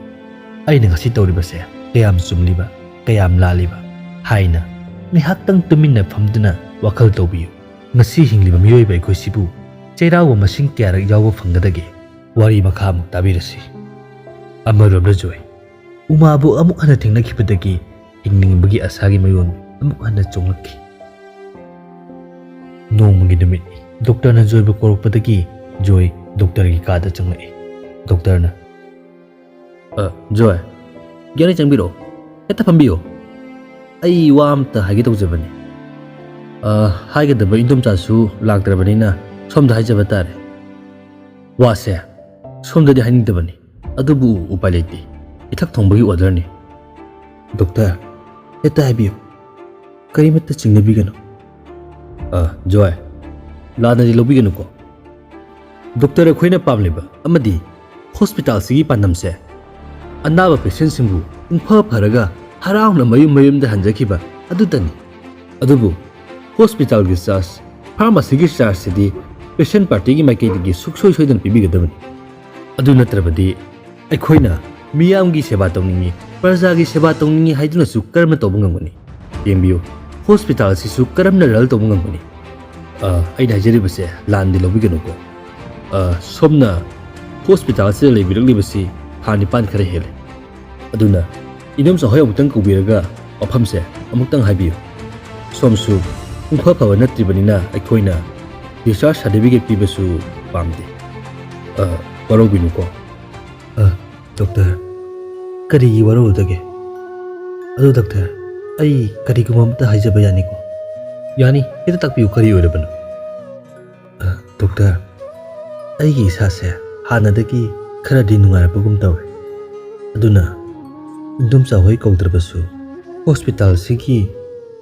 "ꯑꯩꯅ ꯉꯁꯤ ꯇꯧꯔꯤꯕꯁꯦ ꯀꯌꯥꯝ ꯆꯨꯝꯂꯤꯕ, ꯀꯌꯥꯝ ꯂꯥꯜꯂꯤꯕ?" ꯍꯥꯏꯅ ꯉꯥꯏꯍꯥꯛꯇꯪ ꯇꯨꯃꯤꯟꯅ ꯐꯝꯗꯨꯅ ꯋꯥꯈꯜ ꯇꯧꯕꯤꯌꯨ꯫ ꯉꯁꯤ ꯍꯤꯡꯂꯤꯕ ꯃꯤꯑꯣꯏꯕ ꯑꯩꯈꯣꯏꯁꯤꯕꯨ ꯆꯩꯔꯥꯎꯕ ꯃꯁꯤꯡ ꯀꯌꯥꯔꯛ ꯌꯥꯎꯕ ꯐꯪꯒꯗꯒꯦ? ꯋꯥꯔꯤ ꯃꯈꯥ ꯑꯃꯨꯛ ꯇꯥꯕꯤꯔꯁꯤ꯫ ꯑꯃꯔꯣꯝꯗ ꯖꯣꯏ, ꯎꯃꯥꯕꯨ ꯑꯃꯨꯛ ꯍꯟꯅ ꯊꯦꯡꯅꯈꯤꯕꯗꯒꯤ ꯍꯤꯡꯅꯤꯡꯕꯒꯤ ꯑꯁꯥꯒꯤ ꯃꯌꯣꯟ ꯑꯃꯨꯛ ꯍꯟꯅ ꯆꯣꯡꯂꯛꯈꯤ꯫ ꯅꯣꯡꯃꯒꯤ ꯅꯨꯃꯤꯠꯅꯤ꯫ ꯗꯣꯛꯇꯔꯅ ꯖꯣꯏꯕꯨ ꯀꯧꯔꯛꯄꯗꯒꯤ ꯖꯣꯏ ꯗꯣꯛꯇꯔꯒꯤ ꯀꯥꯗ ꯆꯪꯂꯛꯏ꯫ ꯗꯣꯛꯇꯔꯅ, "ꯑ, ꯖꯣꯏ, ꯒ꯭ꯌꯥꯔꯤ ꯆꯪꯕꯤꯔꯛꯑꯣ꯫ ꯍꯦꯛꯇ ꯐꯝꯕꯤꯌꯣ꯫ ꯑꯩ ꯋꯥ ꯑꯝꯇ ꯍꯥꯏꯒꯦ ꯇꯧꯖꯕꯅꯤ꯫" "ꯑ, ꯑ, ꯍꯥꯏꯒꯗꯕ ꯏꯟꯗꯣꯝꯆꯥꯁꯨ ꯂꯥꯛꯇ꯭ꯔꯕꯅꯤꯅ ꯁꯣꯝꯗ ꯍꯥꯏꯖꯕ ꯇꯥꯔꯦ꯫ ꯋꯥꯁꯦ ꯁꯣꯝꯗꯗꯤ ꯍꯥꯏꯅꯤꯡꯗꯕꯅꯤ, ꯑꯗꯨꯕꯨ ꯎꯄꯥꯏ ꯂꯩꯇꯦ꯫ ꯏꯊꯛ ꯊꯣꯡꯕꯒꯤ orderꯅꯤ꯫ ꯗꯣꯛꯇꯔ, ꯍꯦꯛꯇ ꯍꯥꯏꯕꯤꯌꯨ, ꯀꯔꯤꯃꯠꯇ ꯆꯤꯡꯅꯕꯤꯒꯅꯨ꯫ ꯑ, ꯖꯣꯏ, ꯂꯥꯟꯅꯗꯤ ꯂꯧꯕꯤꯒꯅꯨꯀꯣ꯫ ꯗꯣꯛꯇꯔ, ꯑꯩꯈꯣꯏꯅ ꯄꯥꯝꯂꯤꯕ ꯑꯃꯗꯤ ꯍꯣꯁꯄꯤꯇꯥꯜꯁꯤꯒꯤ ꯄꯥꯟꯗꯝꯁꯦ ꯑꯅꯥꯕ patientꯁꯤꯡꯕꯨ ꯄꯨꯡꯐ ꯐꯔꯒ ꯍꯔꯥꯎꯅ ꯃꯌꯨꯝ ꯃꯌꯨꯝꯗ ꯍꯟꯖꯈꯤꯕ ꯑꯗꯨꯇꯅꯤ꯫ ꯑꯗꯨꯕꯨ ꯍꯣꯁꯄꯤꯇꯥꯜꯒꯤ charge, pharmacyꯒꯤ chargeꯁꯤꯗꯤ patient partyꯒꯤ ꯃꯥꯏꯀꯩꯗꯒꯤ ꯁꯨꯛꯁꯣꯏ ꯁꯣꯏꯗꯅ ꯄꯤꯕꯤꯒꯗꯕꯅꯤ꯫ ꯑꯗꯨ ꯅꯠꯇ꯭ꯔꯕꯗꯤ ꯑꯩꯈꯣꯏꯅ ꯃꯤꯌꯥꯝꯒꯤ ꯁꯦꯕꯥ ꯇꯧꯅꯤꯡꯉꯤ, ꯄ꯭ꯔꯖꯥꯒꯤ ꯁꯦꯕꯥ ꯇꯧꯅꯤꯡꯉꯤ ꯍꯥꯏꯗꯨꯅꯁꯨ ꯀꯔꯝꯅ ꯇꯧꯕ ꯉꯝꯒꯅꯤ? ꯌꯦꯡꯕꯤꯌꯨ, ꯍꯣꯁꯄꯤꯇꯥꯜ ꯑꯁꯤꯁꯨ ꯀꯔꯝꯅ run ꯇꯧꯕ ꯉꯝꯒꯅꯤ? ꯑ, ꯑꯩꯅ ꯍꯥꯏꯖꯔꯤꯕꯁꯦ ꯂꯥꯟꯗꯤ ꯂꯧꯕꯤꯒꯅꯨꯀꯣ꯫ ꯑ, ꯁꯣꯝꯅ ꯍꯣꯁꯄꯤꯇꯥꯜ ꯑꯁꯤꯗ ꯂꯩꯕꯤꯔꯛꯂꯤꯕꯁꯤ ꯊꯥ ꯅꯤꯄꯥꯟ ꯈꯔ ꯍꯦꯜꯂꯦ꯫ ꯑꯗꯨꯅ ꯏꯅꯝ ꯆꯥꯍꯣꯏ ꯑꯃꯨꯛꯇꯪ ꯀꯧꯕꯤꯔꯒ ꯋꯥꯐꯝꯁꯦ ꯑꯃꯨꯛꯇꯪ ꯍꯥꯏꯕꯤꯌꯨ꯫ ꯁꯣꯝꯁꯨ ꯄꯨꯡꯐ ꯐꯕ ꯅꯠꯇ꯭ꯔꯤꯕꯅꯤꯅ ꯑꯩꯈꯣꯏꯅ discharge certificate ꯄꯤꯕꯁꯨ ꯄꯥꯝꯗꯦ꯫ ꯑ, ꯋꯥꯔꯧꯕꯤꯅꯨꯀꯣ꯫ ꯑ, ꯗꯣꯛꯇꯔ, ꯀꯔꯤꯒꯤ ꯋꯥꯔꯧꯔꯨꯗꯒꯦ? ꯑꯗꯨ ꯗꯣꯛꯇꯔ, ꯑꯩ ꯀꯔꯤꯒꯨꯝꯕ ꯑꯃꯇ ꯍꯥꯏꯖꯕ ꯌꯥꯅꯤꯀꯣ? ꯌꯥꯅꯤ, ꯍꯦꯛꯇ ꯇꯥꯛꯄꯤꯌꯨ, ꯀꯔꯤ ꯑꯣꯏꯔꯕꯅꯣ? ꯑ, ꯗꯣꯛꯇꯔ, ꯑꯩꯒꯤ ꯏꯁꯥꯁꯦ ꯍꯥꯟꯅꯗꯒꯤ ꯈꯔꯗꯤ ꯅꯨꯡꯉꯥꯏꯔꯛꯄꯒꯨꯝ ꯇꯧꯔꯦ꯫ ꯑꯗꯨꯅ ꯏꯟꯗꯣꯝꯆꯥ ꯍꯣꯏ ꯀꯧꯗ꯭ꯔꯕꯁꯨ ꯍꯣꯁꯄꯤꯇꯥꯜꯁꯤꯒꯤ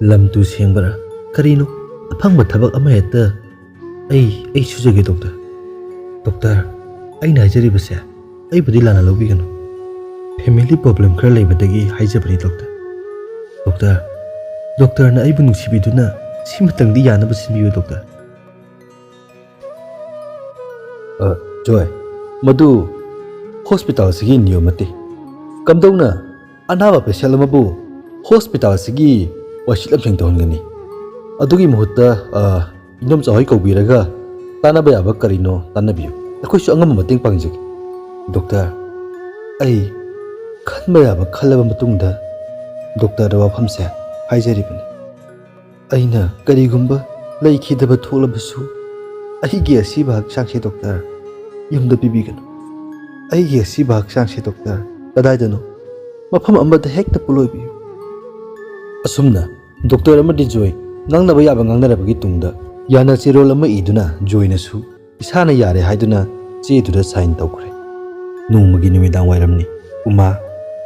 ꯂꯝ ꯇꯨ ꯁꯦꯡꯕꯔꯥ ꯀꯔꯤꯅꯣ, ꯑꯐꯪꯕ ꯊꯕꯛ ꯑꯃ ꯍꯦꯛꯇ ꯑꯩ, ꯑꯩ ꯁꯨꯖꯒꯦ ꯗꯣꯛꯇꯔ꯫ ꯗꯣꯛꯇꯔ, ꯑꯩꯅ ꯍꯥꯏꯖꯔꯤꯕꯁꯦ ꯑꯩꯕꯨꯗꯤ ꯂꯥꯟꯅ ꯂꯧꯕꯤꯒꯅꯨ꯫ Family problem ꯈꯔ ꯂꯩꯕꯗꯒꯤ ꯍꯥꯏꯖꯕꯅꯤ ꯗꯣꯛꯇꯔ꯫ ꯗꯣꯛꯇꯔ, ꯗꯣꯛꯇꯔꯅ ꯑꯩꯕꯨ ꯅꯨꯡꯁꯤꯕꯤꯗꯨꯅ ꯁꯤꯃꯇꯪꯗꯤ ꯌꯥꯅꯕ ꯁꯤꯟꯕꯤꯌꯨ ꯗꯣꯛꯇꯔ꯫ ꯑ, ꯖꯣꯏ, ꯃꯗꯨ ꯍꯣꯁꯄꯤꯇꯥꯜꯁꯤꯒꯤ ꯅꯤꯌꯣꯝ ꯅꯠꯇꯦ꯫ ꯀꯝꯗꯧꯅ ꯑꯅꯥꯕ patient ꯑꯃꯕꯨ ꯍꯣꯁꯄꯤꯇꯥꯜꯁꯤꯒꯤ ꯋꯥꯏꯁꯤꯠ ꯂꯝꯁꯦꯡ ꯇꯧꯍꯟꯒꯅꯤ? ꯑꯗꯨꯒꯤ ꯃꯍꯨꯠꯇ, ꯑ, ꯏꯟꯗꯣꯝꯆꯥ ꯍꯣꯏ ꯀꯧꯕꯤꯔꯒ ꯇꯥꯟꯅꯕ ꯌꯥꯕ ꯀꯔꯤꯅꯣ ꯇꯥꯟꯅꯕꯤꯌꯨ꯫ ꯑꯩꯈꯣꯏꯁꯨ ꯑꯉꯝꯕ ꯃꯇꯦꯡ ꯄꯥꯡꯖꯒꯦ꯫ ꯗꯣꯛꯇꯔ, ꯑꯩ ꯈꯟꯕ ꯌꯥꯕ ꯈꯜꯂꯕ ꯃꯇꯨꯡꯗ ꯗꯣꯛꯇꯔꯗ ꯋꯥꯐꯝꯁꯦ ꯍꯥꯏꯖꯔꯤꯕꯅꯤ꯫ ꯑꯩꯅ ꯀꯔꯤꯒꯨꯝꯕ ꯂꯩꯈꯤꯗꯕ ꯊꯣꯛꯂꯕꯁꯨ, ꯑꯩꯒꯤ ꯑꯁꯤꯕ ꯍꯛꯆꯥꯡꯁꯦ ꯗꯣꯛꯇꯔ, ꯌꯨꯝꯗ ꯄꯤꯕꯤꯒꯅꯨ꯫ ꯑꯩꯒꯤ ꯑꯁꯤꯕ ꯍꯛꯆꯥꯡꯁꯦ ꯗꯣꯛꯇꯔ, ꯀꯗꯥꯏꯗꯅꯣ ꯃꯐꯝ ꯑꯃꯗ ꯍꯦꯛꯇ ꯄꯨꯂꯣꯏꯕꯤꯌꯨ꯫ ꯑꯁꯨꯝꯅ ꯗꯣꯛꯇꯔ ꯑꯃꯗꯤ ꯖꯣꯏ ꯉꯥꯡꯅꯕ ꯌꯥꯕ ꯉꯥꯡꯅꯔꯕꯒꯤ ꯇꯨꯡꯗ ꯌꯥꯅ ꯆꯦꯔꯣꯜ ꯑꯃ ꯏꯗꯨꯅ ꯖꯣꯏꯅꯁꯨ ꯏꯁꯥꯅ ꯌꯥꯔꯦ ꯍꯥꯏꯗꯨꯅ ꯆꯦꯗꯨꯗ ꯁꯥꯏꯟ ꯇꯧꯈ꯭ꯔꯦ꯫ ꯅꯣꯡꯃꯒꯤ ꯅꯨꯃꯤꯗꯥꯡ ꯋꯥꯏꯔꯝꯅꯤ꯫ ꯎꯃꯥ,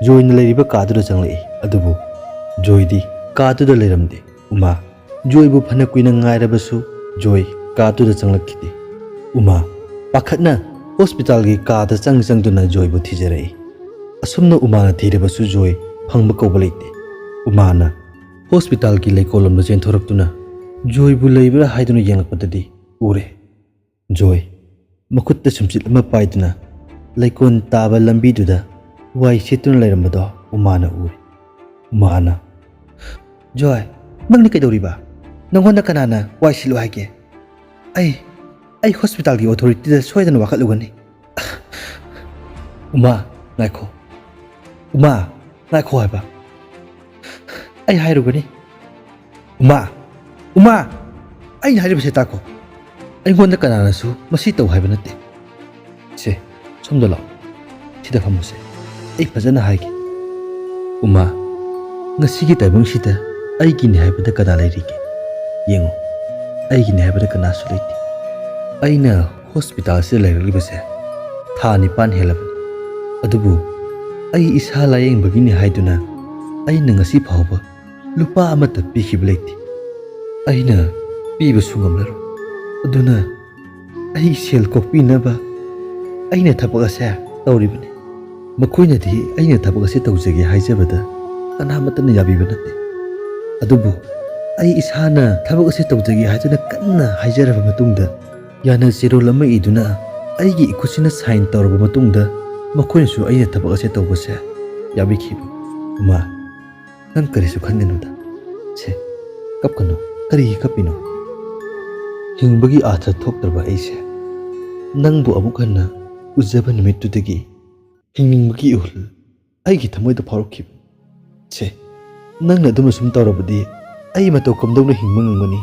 ꯖꯣꯏꯅ ꯂꯩꯔꯤꯕ ꯀꯥꯗꯨꯗ ꯆꯪꯂꯛꯏ꯫ ꯑꯗꯨꯕꯨ ꯖꯣꯏꯗꯤ ꯀꯥꯗꯨꯗ ꯂꯩꯔꯝꯗꯦ꯫ ꯎꯃꯥ, ꯖꯣꯏꯕꯨ ꯐꯅ ꯀꯨꯏꯅ ꯉꯥꯏꯔꯕꯁꯨ ꯖꯣꯏ ꯀꯥꯗꯨꯗ ꯆꯪꯂꯛꯈꯤꯗꯦ꯫ ꯎꯃꯥ, ꯄꯥꯈꯠꯅ ꯍꯣꯁꯄꯤꯇꯥꯜꯒꯤ ꯀꯥꯗ ꯆꯪ ꯆꯪꯗꯨꯅ ꯖꯣꯏꯕꯨ ꯊꯤꯖꯔꯛꯏ꯫ ꯑꯁꯨꯝꯅ ꯎꯃꯥꯅ ꯊꯤꯔꯕꯁꯨ ꯖꯣꯏ ꯐꯪꯕ ꯀꯧꯕ ꯂꯩꯇꯦ꯫ ꯎꯃꯥꯅ ꯍꯣꯁꯄꯤꯇꯥꯜꯒꯤ ꯂꯩꯀꯣꯜꯂꯣꯝꯗ ꯆꯦꯟꯊꯣꯔꯛꯇꯨꯅ ꯖꯣꯏꯕꯨ ꯂꯩꯕ꯭ꯔꯥ ꯍꯥꯏꯗꯨꯅ ꯌꯦꯡꯂꯛꯄꯗꯗꯤ ꯎꯔꯦ꯫ ꯖꯣꯏ ꯃꯈꯨꯠꯇ ꯁꯨꯝꯆꯤꯠ ꯑꯃ ꯄꯥꯏꯗꯨꯅ ꯂꯩꯀꯣꯜ ꯇꯥꯕ ꯂꯝꯕꯤꯗꯨꯗ ꯋꯥꯏ ꯁꯤꯠꯇꯨꯅ ꯂꯩꯔꯝꯕꯗꯣ ꯎꯃꯥꯅ ꯎꯔꯦ꯫ ꯎꯃꯥꯅ, "ꯖꯣꯏ, ꯅꯪꯗꯤ ꯀꯩꯗꯧꯔꯤꯕ? ꯅꯪꯉꯣꯟꯗ ꯀꯅꯥꯅ ꯋꯥꯏ ꯁꯤꯠꯂꯨ ꯍꯥꯏꯒꯦ? ꯑꯩ, ꯑꯩ ꯍꯣꯁꯄꯤꯇꯥꯜꯒꯤ ꯑꯣꯊꯣꯔꯤꯇꯤꯗ ꯁꯣꯏꯗꯅ ꯋꯥꯀꯠꯂꯨꯒꯅꯤ꯫" "ꯎꯃꯥ, ꯉꯥꯏꯈꯣ꯫ ꯎꯃꯥ, ꯉꯥꯏꯈꯣ ꯍꯥꯏꯕ꯫ ꯑꯩ ꯍꯥꯏꯔꯨꯒꯅꯤ꯫" "ꯎꯃꯥ! ꯎꯃꯥ! ꯑꯩꯅ ꯍꯥꯏꯔꯤꯕꯁꯦ ꯇꯥꯈꯣ꯫ ꯑꯩꯉꯣꯟꯗ ꯀꯅꯥꯅꯁꯨ ꯃꯁꯤ ꯇꯧ ꯍꯥꯏꯕ ꯅꯠꯇꯦ꯫ ꯁꯦ, ꯁꯣꯝꯗ ꯂꯥꯛꯑꯣ꯫ ꯁꯤꯗ ꯐꯝꯃꯨꯁꯦ꯫ ꯑꯩ ꯐꯖꯅ ꯍꯥꯏꯒꯦ꯫ ꯎꯃꯥ, ꯉꯁꯤꯒꯤ ꯇꯥꯏꯕꯪꯁꯤꯗ ꯑꯩꯒꯤꯅꯤ ꯍꯥꯏꯕꯗ ꯀꯅꯥ ꯂꯩꯔꯤꯒꯦ? ꯌꯦꯡꯉꯨ, ꯑꯩꯒꯤꯅꯤ ꯍꯥꯏꯕꯗ ꯀꯅꯥꯁꯨ ꯂꯩꯇꯦ꯫ ꯑꯩꯅ ꯍꯣꯁꯄꯤꯇꯥꯜꯁꯤꯗ ꯂꯩꯔꯛꯂꯤꯕꯁꯦ ꯊꯥ ꯅꯤꯄꯥꯟ ꯍꯦꯜꯂꯕꯅꯤ꯫ ꯑꯗꯨꯕꯨ ꯑꯩ ꯏꯁꯥ ꯂꯥꯌꯦꯡꯕꯒꯤꯅꯤ ꯍꯥꯏꯗꯨꯅ ꯑꯩꯅ ꯉꯁꯤ ꯐꯥꯎꯕ ꯂꯨꯄꯥ ꯑꯃꯠꯇ ꯄꯤꯈꯤꯕ ꯂꯩꯇꯦ꯫ ꯑꯩꯅ ꯄꯤꯕꯁꯨ ꯉꯝꯂꯔꯣꯏ꯫ ꯑꯗꯨꯅ ꯑꯩ ꯁꯦꯜ ꯀꯣꯛꯄꯤꯅꯕ ꯑꯩꯅ ꯊꯕꯛ ꯑꯁꯦ ꯇꯧꯔꯤꯕꯅꯤ꯫ ꯃꯈꯣꯏꯅꯗꯤ ꯑꯩꯅ ꯊꯕꯛ ꯑꯁꯦ ꯇꯧꯖꯒꯦ ꯍꯥꯏꯖꯕꯗ ꯀꯅꯥꯃꯠꯇꯅ ꯌꯥꯕꯤꯕ ꯅꯠꯇꯦ꯫ ꯑꯗꯨꯕꯨ ꯑꯩ ꯏꯁꯥꯅ ꯊꯕꯛ ꯑꯁꯦ ꯇꯧꯖꯒꯦ ꯍꯥꯏꯗꯨꯅ ꯀꯟꯅ ꯍꯥꯏꯖꯔꯕ ꯃꯇꯨꯡꯗ ꯌꯥꯅ ꯆꯦꯔꯣꯜ ꯑꯃ ꯏꯗꯨꯅ ꯑꯩꯒꯤ ꯏꯈꯨꯠꯁꯤꯅ ꯁꯥꯏꯟ ꯇꯧꯔꯕ ꯃꯇꯨꯡꯗ ꯃꯈꯣꯏꯅꯁꯨ ꯑꯩꯅ ꯊꯕꯛ ꯑꯁꯦ ꯇꯧꯕꯁꯦ ꯌꯥꯕꯤꯈꯤꯕ꯫ ꯎꯃꯥ, ꯅꯪ ꯀꯔꯤꯁꯨ ꯈꯟꯒꯅꯨꯗ꯫ ꯁꯦ, ꯀꯞꯀꯅꯨ꯫ ꯀꯔꯤꯒꯤ ꯀꯞꯄꯤꯅꯣ? ꯍꯤꯡꯕꯒꯤ ꯑꯥꯔꯊ ꯊꯣꯛꯇ꯭ꯔꯕ ꯑꯩꯁꯦ ꯅꯪꯕꯨ ꯑꯃꯨꯛ ꯍꯟꯅ ꯎꯖꯕ ꯅꯨꯃꯤꯠꯇꯨꯗꯒꯤ ꯍꯤꯡꯅꯤꯡꯕꯒꯤ ꯏꯍꯨꯜ ꯑꯩꯒꯤ ꯊꯃꯣꯏꯗ ꯐꯥꯎꯔꯛꯈꯤꯕ꯫ ꯁꯦ, ꯅꯪꯅ ꯑꯗꯨꯝꯅ ꯁꯨꯝ ꯇꯧꯔꯕꯗꯤ ꯑꯩ ꯃꯇꯧ ꯀꯝꯗꯧꯅ ꯍꯤꯡꯕ ꯉꯝꯒꯅꯤ?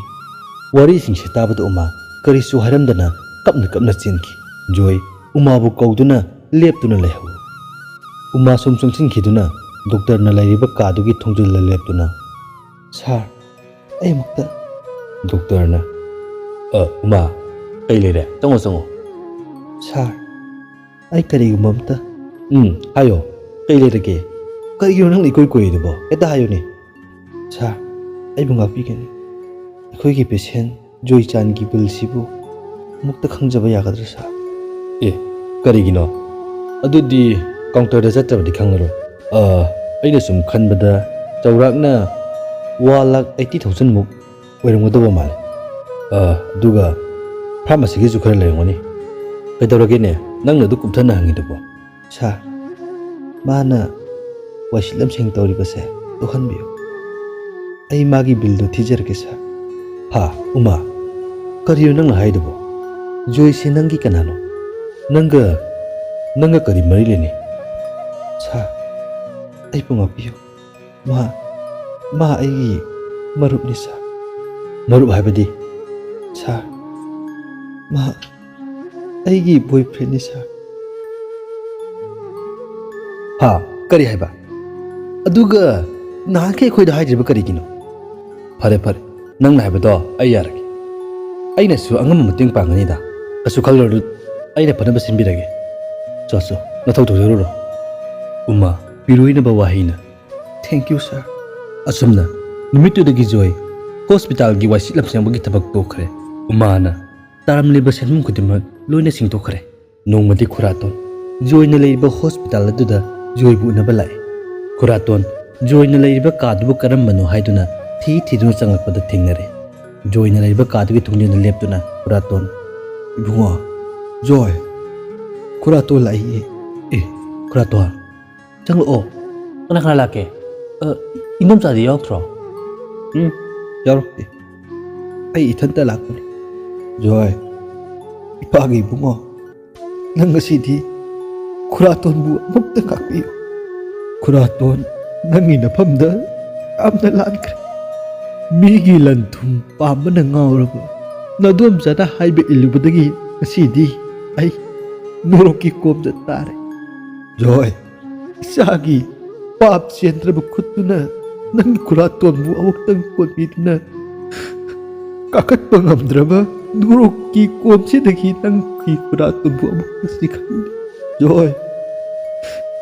ꯋꯥꯔꯤꯁꯤꯡꯁꯦ ꯇꯥꯕꯗ ꯎꯃꯥ ꯀꯔꯤꯁꯨ ꯍꯥꯏꯔꯝꯗꯅ ꯀꯞꯅ ꯀꯞꯅ ꯆꯦꯟꯈꯤ꯫ ꯖꯣꯏ ꯎꯃꯥꯕꯨ ꯀꯧꯗꯨꯅ ꯂꯦꯞꯇꯨꯅ ꯂꯩꯍꯧꯏ꯫ ꯎꯃꯥ ꯁꯨꯝ ꯆꯪꯁꯤꯟꯈꯤꯗꯨꯅ ꯗꯣꯛꯇꯔꯅ ꯂꯩꯔꯤꯕ ꯀꯥꯗꯨꯒꯤ ꯊꯣꯡꯖꯤꯜꯗ ꯂꯦꯞꯇꯨꯅ, "ꯁꯥꯔ, ꯑꯩ ꯑꯃꯨꯛꯇ꯫ ꯗꯣꯛꯇꯔꯅ, "ꯑ, ꯎꯃꯥ, ꯀꯩ ꯂꯩꯔꯦ? ꯆꯪꯉꯣ, ꯆꯪꯉꯣ꯫" "ꯁꯥꯔ, ꯑꯩ ꯀꯔꯤꯒꯨꯝꯕ ꯑꯝꯇ꯫" "ꯎꯝ, ꯍꯥꯏꯌꯣ꯫ ꯀꯩ ꯂꯩꯔꯒꯦ? ꯀꯔꯤꯒꯤꯅꯣ ꯅꯪꯅ ꯏꯀꯣꯏ ꯀꯣꯏꯔꯤꯗꯨꯕꯣ? ꯍꯦꯛꯇ ꯍꯥꯏꯌꯨꯅꯦ꯫" "ꯁꯥꯔ, ꯑꯩꯕꯨ ꯉꯥꯛꯄꯤꯒꯅꯤ꯫ ꯑꯩꯈꯣꯏꯒꯤ ꯄꯦꯁꯦꯟ ꯖꯣꯏꯆꯥꯟꯒꯤ ꯕꯤꯜꯁꯤꯕꯨ ꯑꯃꯨꯛꯇ ꯈꯪꯖꯕ ꯌꯥꯒꯗ꯭ꯔꯥ, ꯁꯥꯔ?" "ꯑꯦ, ꯀꯔꯤꯒꯤꯅꯣ? ꯑꯗꯨꯗꯤ ꯀꯥꯎꯟꯇꯔꯗ ꯆꯠꯇ꯭ꯔꯕꯗꯤ ꯈꯪꯉꯔꯣꯏ꯫ ꯑ, ꯑꯩꯅ ꯁꯨꯝ ꯈꯟꯕꯗ ꯆꯥꯎꯔꯥꯛꯅ ꯋꯥꯟ ꯂꯥꯈ ꯑꯩꯠꯇꯤ ꯊꯥꯎꯖꯟꯃꯨꯛ ꯑꯣꯏꯔꯝꯒꯗꯕ ꯃꯥꯜꯂꯦ꯫ ꯑ, ꯑꯗꯨꯒ ꯐꯥꯔꯃꯥꯁꯤꯒꯤꯁꯨ ꯈꯔ ꯂꯩꯔꯝꯒꯅꯤ꯫ ꯀꯩꯗꯧꯔꯒꯦꯅꯦ, ꯅꯪꯅ ꯑꯗꯨ ꯀꯨꯞꯊꯅ ꯍꯪꯉꯤꯗꯨꯕꯣ?" "ꯁꯥꯔ, ꯃꯥꯅ ꯋꯥꯏꯁꯤꯠ ꯂꯝꯁꯦꯡ ꯇꯧꯔꯤꯕꯁꯦ ꯇꯣꯛꯍꯟꯕꯤꯌꯨ꯫ ꯑꯩ ꯃꯥꯒꯤ ꯕꯤꯜꯗꯣ ꯊꯤꯖꯔꯒꯦ, ꯁꯥꯔ꯫" "ꯍꯥ, ꯎꯃꯥ, ꯀꯔꯤꯅꯣ ꯅꯪꯅ ꯍꯥꯏꯗꯨꯕꯣ? ꯖꯣꯏꯁꯦ ꯅꯪꯒꯤ ꯀꯅꯥꯅꯣ? ꯅꯪꯒ, ꯅꯪꯒ ꯀꯔꯤ ꯃꯔꯤ ꯂꯩꯅꯩ?" "ꯁꯥꯔ, ꯑꯩꯕꯨ ꯉꯥꯛꯄꯤꯌꯨ꯫ ꯃꯥ, ꯃꯥ ꯑꯩꯒꯤ ꯃꯔꯨꯞꯅꯤ, ꯁꯥꯔ꯫" "ꯃꯔꯨꯞ ꯍꯥꯏꯕꯗꯤ?" "ꯁꯥꯔ, ꯃꯥ ꯑꯩꯒꯤ ꯕꯣꯏꯐ꯭ꯔꯦꯟꯅꯤ, ꯁꯥꯔ꯫" "ꯍꯥ? ꯀꯔꯤ ꯍꯥꯏꯕ? ꯑꯗꯨꯒ ꯅꯍꯥꯟꯈꯩ ꯑꯩꯈꯣꯏꯗ ꯍꯥꯏꯗ꯭ꯔꯤꯕ ꯀꯔꯤꯒꯤꯅꯣ?" "ꯐꯔꯦ, ꯐꯔꯦ, ꯅꯪꯅ ꯍꯥꯏꯕꯗꯣ ꯑꯩ ꯌꯥꯔꯒꯦ꯫ ꯑꯩꯅꯁꯨ ꯑꯉꯝꯕ ꯃꯇꯦꯡ ꯄꯥꯡꯒꯅꯤꯗ꯫ ꯀꯩꯁꯨ ꯈꯜꯂꯨꯔꯅꯨ, ꯑꯩꯅ ꯐꯅꯕ ꯁꯤꯟꯕꯤꯔꯒꯦ꯫ ꯆꯣ, ꯆꯣ, ꯅꯊꯧ ꯇꯧꯖꯔꯨꯔꯣ꯫" ꯎꯃꯥ, ꯄꯤꯔꯣꯏꯅꯕ ꯋꯥꯍꯩꯅ, "Thank you, sir꯫" ꯑꯁꯨꯝꯅ ꯅꯨꯃꯤꯠꯇꯨꯗꯒꯤ ꯖꯣꯏ ꯍꯣꯁꯄꯤꯇꯥꯜꯒꯤ ꯋꯥꯏꯁꯤꯠ ꯂꯝꯁꯦꯡꯕꯒꯤ ꯊꯕꯛ ꯇꯣꯛꯈ꯭ꯔꯦ꯫ ꯎꯃꯥꯅ ꯇꯥꯔꯝꯂꯤꯕ ꯁꯦꯟꯐꯝ ꯈꯨꯗꯤꯡꯃꯛ ꯂꯣꯏꯅ ꯁꯤꯡꯗꯣꯛꯈ꯭ꯔꯦ꯫ ꯅꯣꯡꯃꯗꯤ ꯈꯨꯔꯥꯇꯣꯟ ꯖꯣꯏꯅ ꯂꯩꯔꯤꯕ ꯍꯣꯁꯄꯤꯇꯥꯜ ꯑꯗꯨꯗ ꯖꯣꯏꯕꯨ ꯎꯅꯕ ꯂꯥꯛꯏ꯫ ꯈꯨꯔꯥꯇꯣꯟ ꯖꯣꯏꯅ ꯂꯩꯔꯤꯕ ꯀꯥꯗꯨꯕꯨ ꯀꯔꯝꯕꯅꯣ ꯍꯥꯏꯗꯨꯅ ꯊꯤ ꯊꯤꯗꯨꯅ ꯆꯪꯂꯛꯄꯗ ꯊꯦꯡꯅꯔꯦ꯫ ꯖꯣꯏꯅ ꯂꯩꯔꯤꯕ ꯀꯥꯗꯨꯒꯤ ꯊꯣꯡꯖꯤꯟꯗ ꯂꯦꯞꯇꯨꯅ ꯈꯨꯔꯥꯇꯣꯟ, "ꯏꯕꯨꯡꯉꯣ, ꯖꯣꯏ, ꯈꯨꯔꯥꯇꯣꯟ ꯂꯥꯛꯏꯌꯦ꯫" "ꯑꯦ, ꯈꯨꯔꯥꯇꯣꯟ, ꯆꯪꯂꯛꯑꯣ꯫ ꯀꯅꯥ ꯀꯅꯥ ꯂꯥꯛꯀꯦ? ꯑ, ꯏ-, ꯏꯅꯝꯆꯥꯗꯤ ꯌꯥꯎꯔꯛꯇ꯭ꯔꯣ?" "ꯎꯝ, ꯌꯥꯎꯔꯛꯇꯦ꯫ ꯑꯩ ꯏꯊꯟꯇ ꯂꯥꯛꯄꯅꯤ꯫" "ꯖꯣꯏ, ꯏꯄꯥꯒꯤ ꯏꯕꯨꯡꯉꯣ, ꯅꯪ ꯉꯁꯤꯗꯤ ꯈꯨꯔꯥꯇꯣꯟꯕꯨ ꯑꯃꯨꯛꯇ ꯉꯥꯛꯄꯤꯌꯨ꯫ ꯈꯨꯔꯥꯇꯣꯟ ꯅꯪꯒꯤ ꯅꯐꯝꯗ ꯌꯥꯝꯅ ꯂꯥꯟꯈ꯭ꯔꯦ꯫ ꯃꯤꯒꯤ ꯂꯟ ꯊꯨꯝ ꯄꯥꯝꯕꯅ ꯉꯥꯎꯔꯕ ꯅꯗꯣꯝꯆꯥꯅ ꯍꯥꯏꯕ ꯏꯜꯂꯨꯕꯗꯒꯤ ꯉꯁꯤꯗꯤ ꯑꯩ ꯅꯣꯔꯣꯛꯀꯤ ꯀꯣꯝꯗ ꯇꯥꯔꯦ꯫ ꯖꯣꯏ, ꯏꯆꯥꯒꯤ ꯄꯥꯞ ꯆꯦꯟꯗ꯭ꯔꯕ ꯈꯨꯠꯇꯨꯅ ꯅꯪꯒꯤ ꯈꯨꯔꯥꯇꯣꯟꯕꯨ ꯑꯃꯨꯛꯇꯪ ꯀꯣꯟꯕꯤꯗꯨꯅ ꯀꯥꯈꯠꯄ ꯉꯝꯗ꯭ꯔꯕ ꯅꯣꯔꯣꯛꯀꯤ ꯀꯣꯝꯁꯤꯗꯒꯤ ꯅꯪꯒꯤ ꯈꯨꯔꯥꯇꯣꯟꯕꯨ ꯑꯃꯨꯛ ꯍꯟꯅ ꯆꯤꯡꯈꯠꯂꯤ꯫ ꯖꯣꯏ,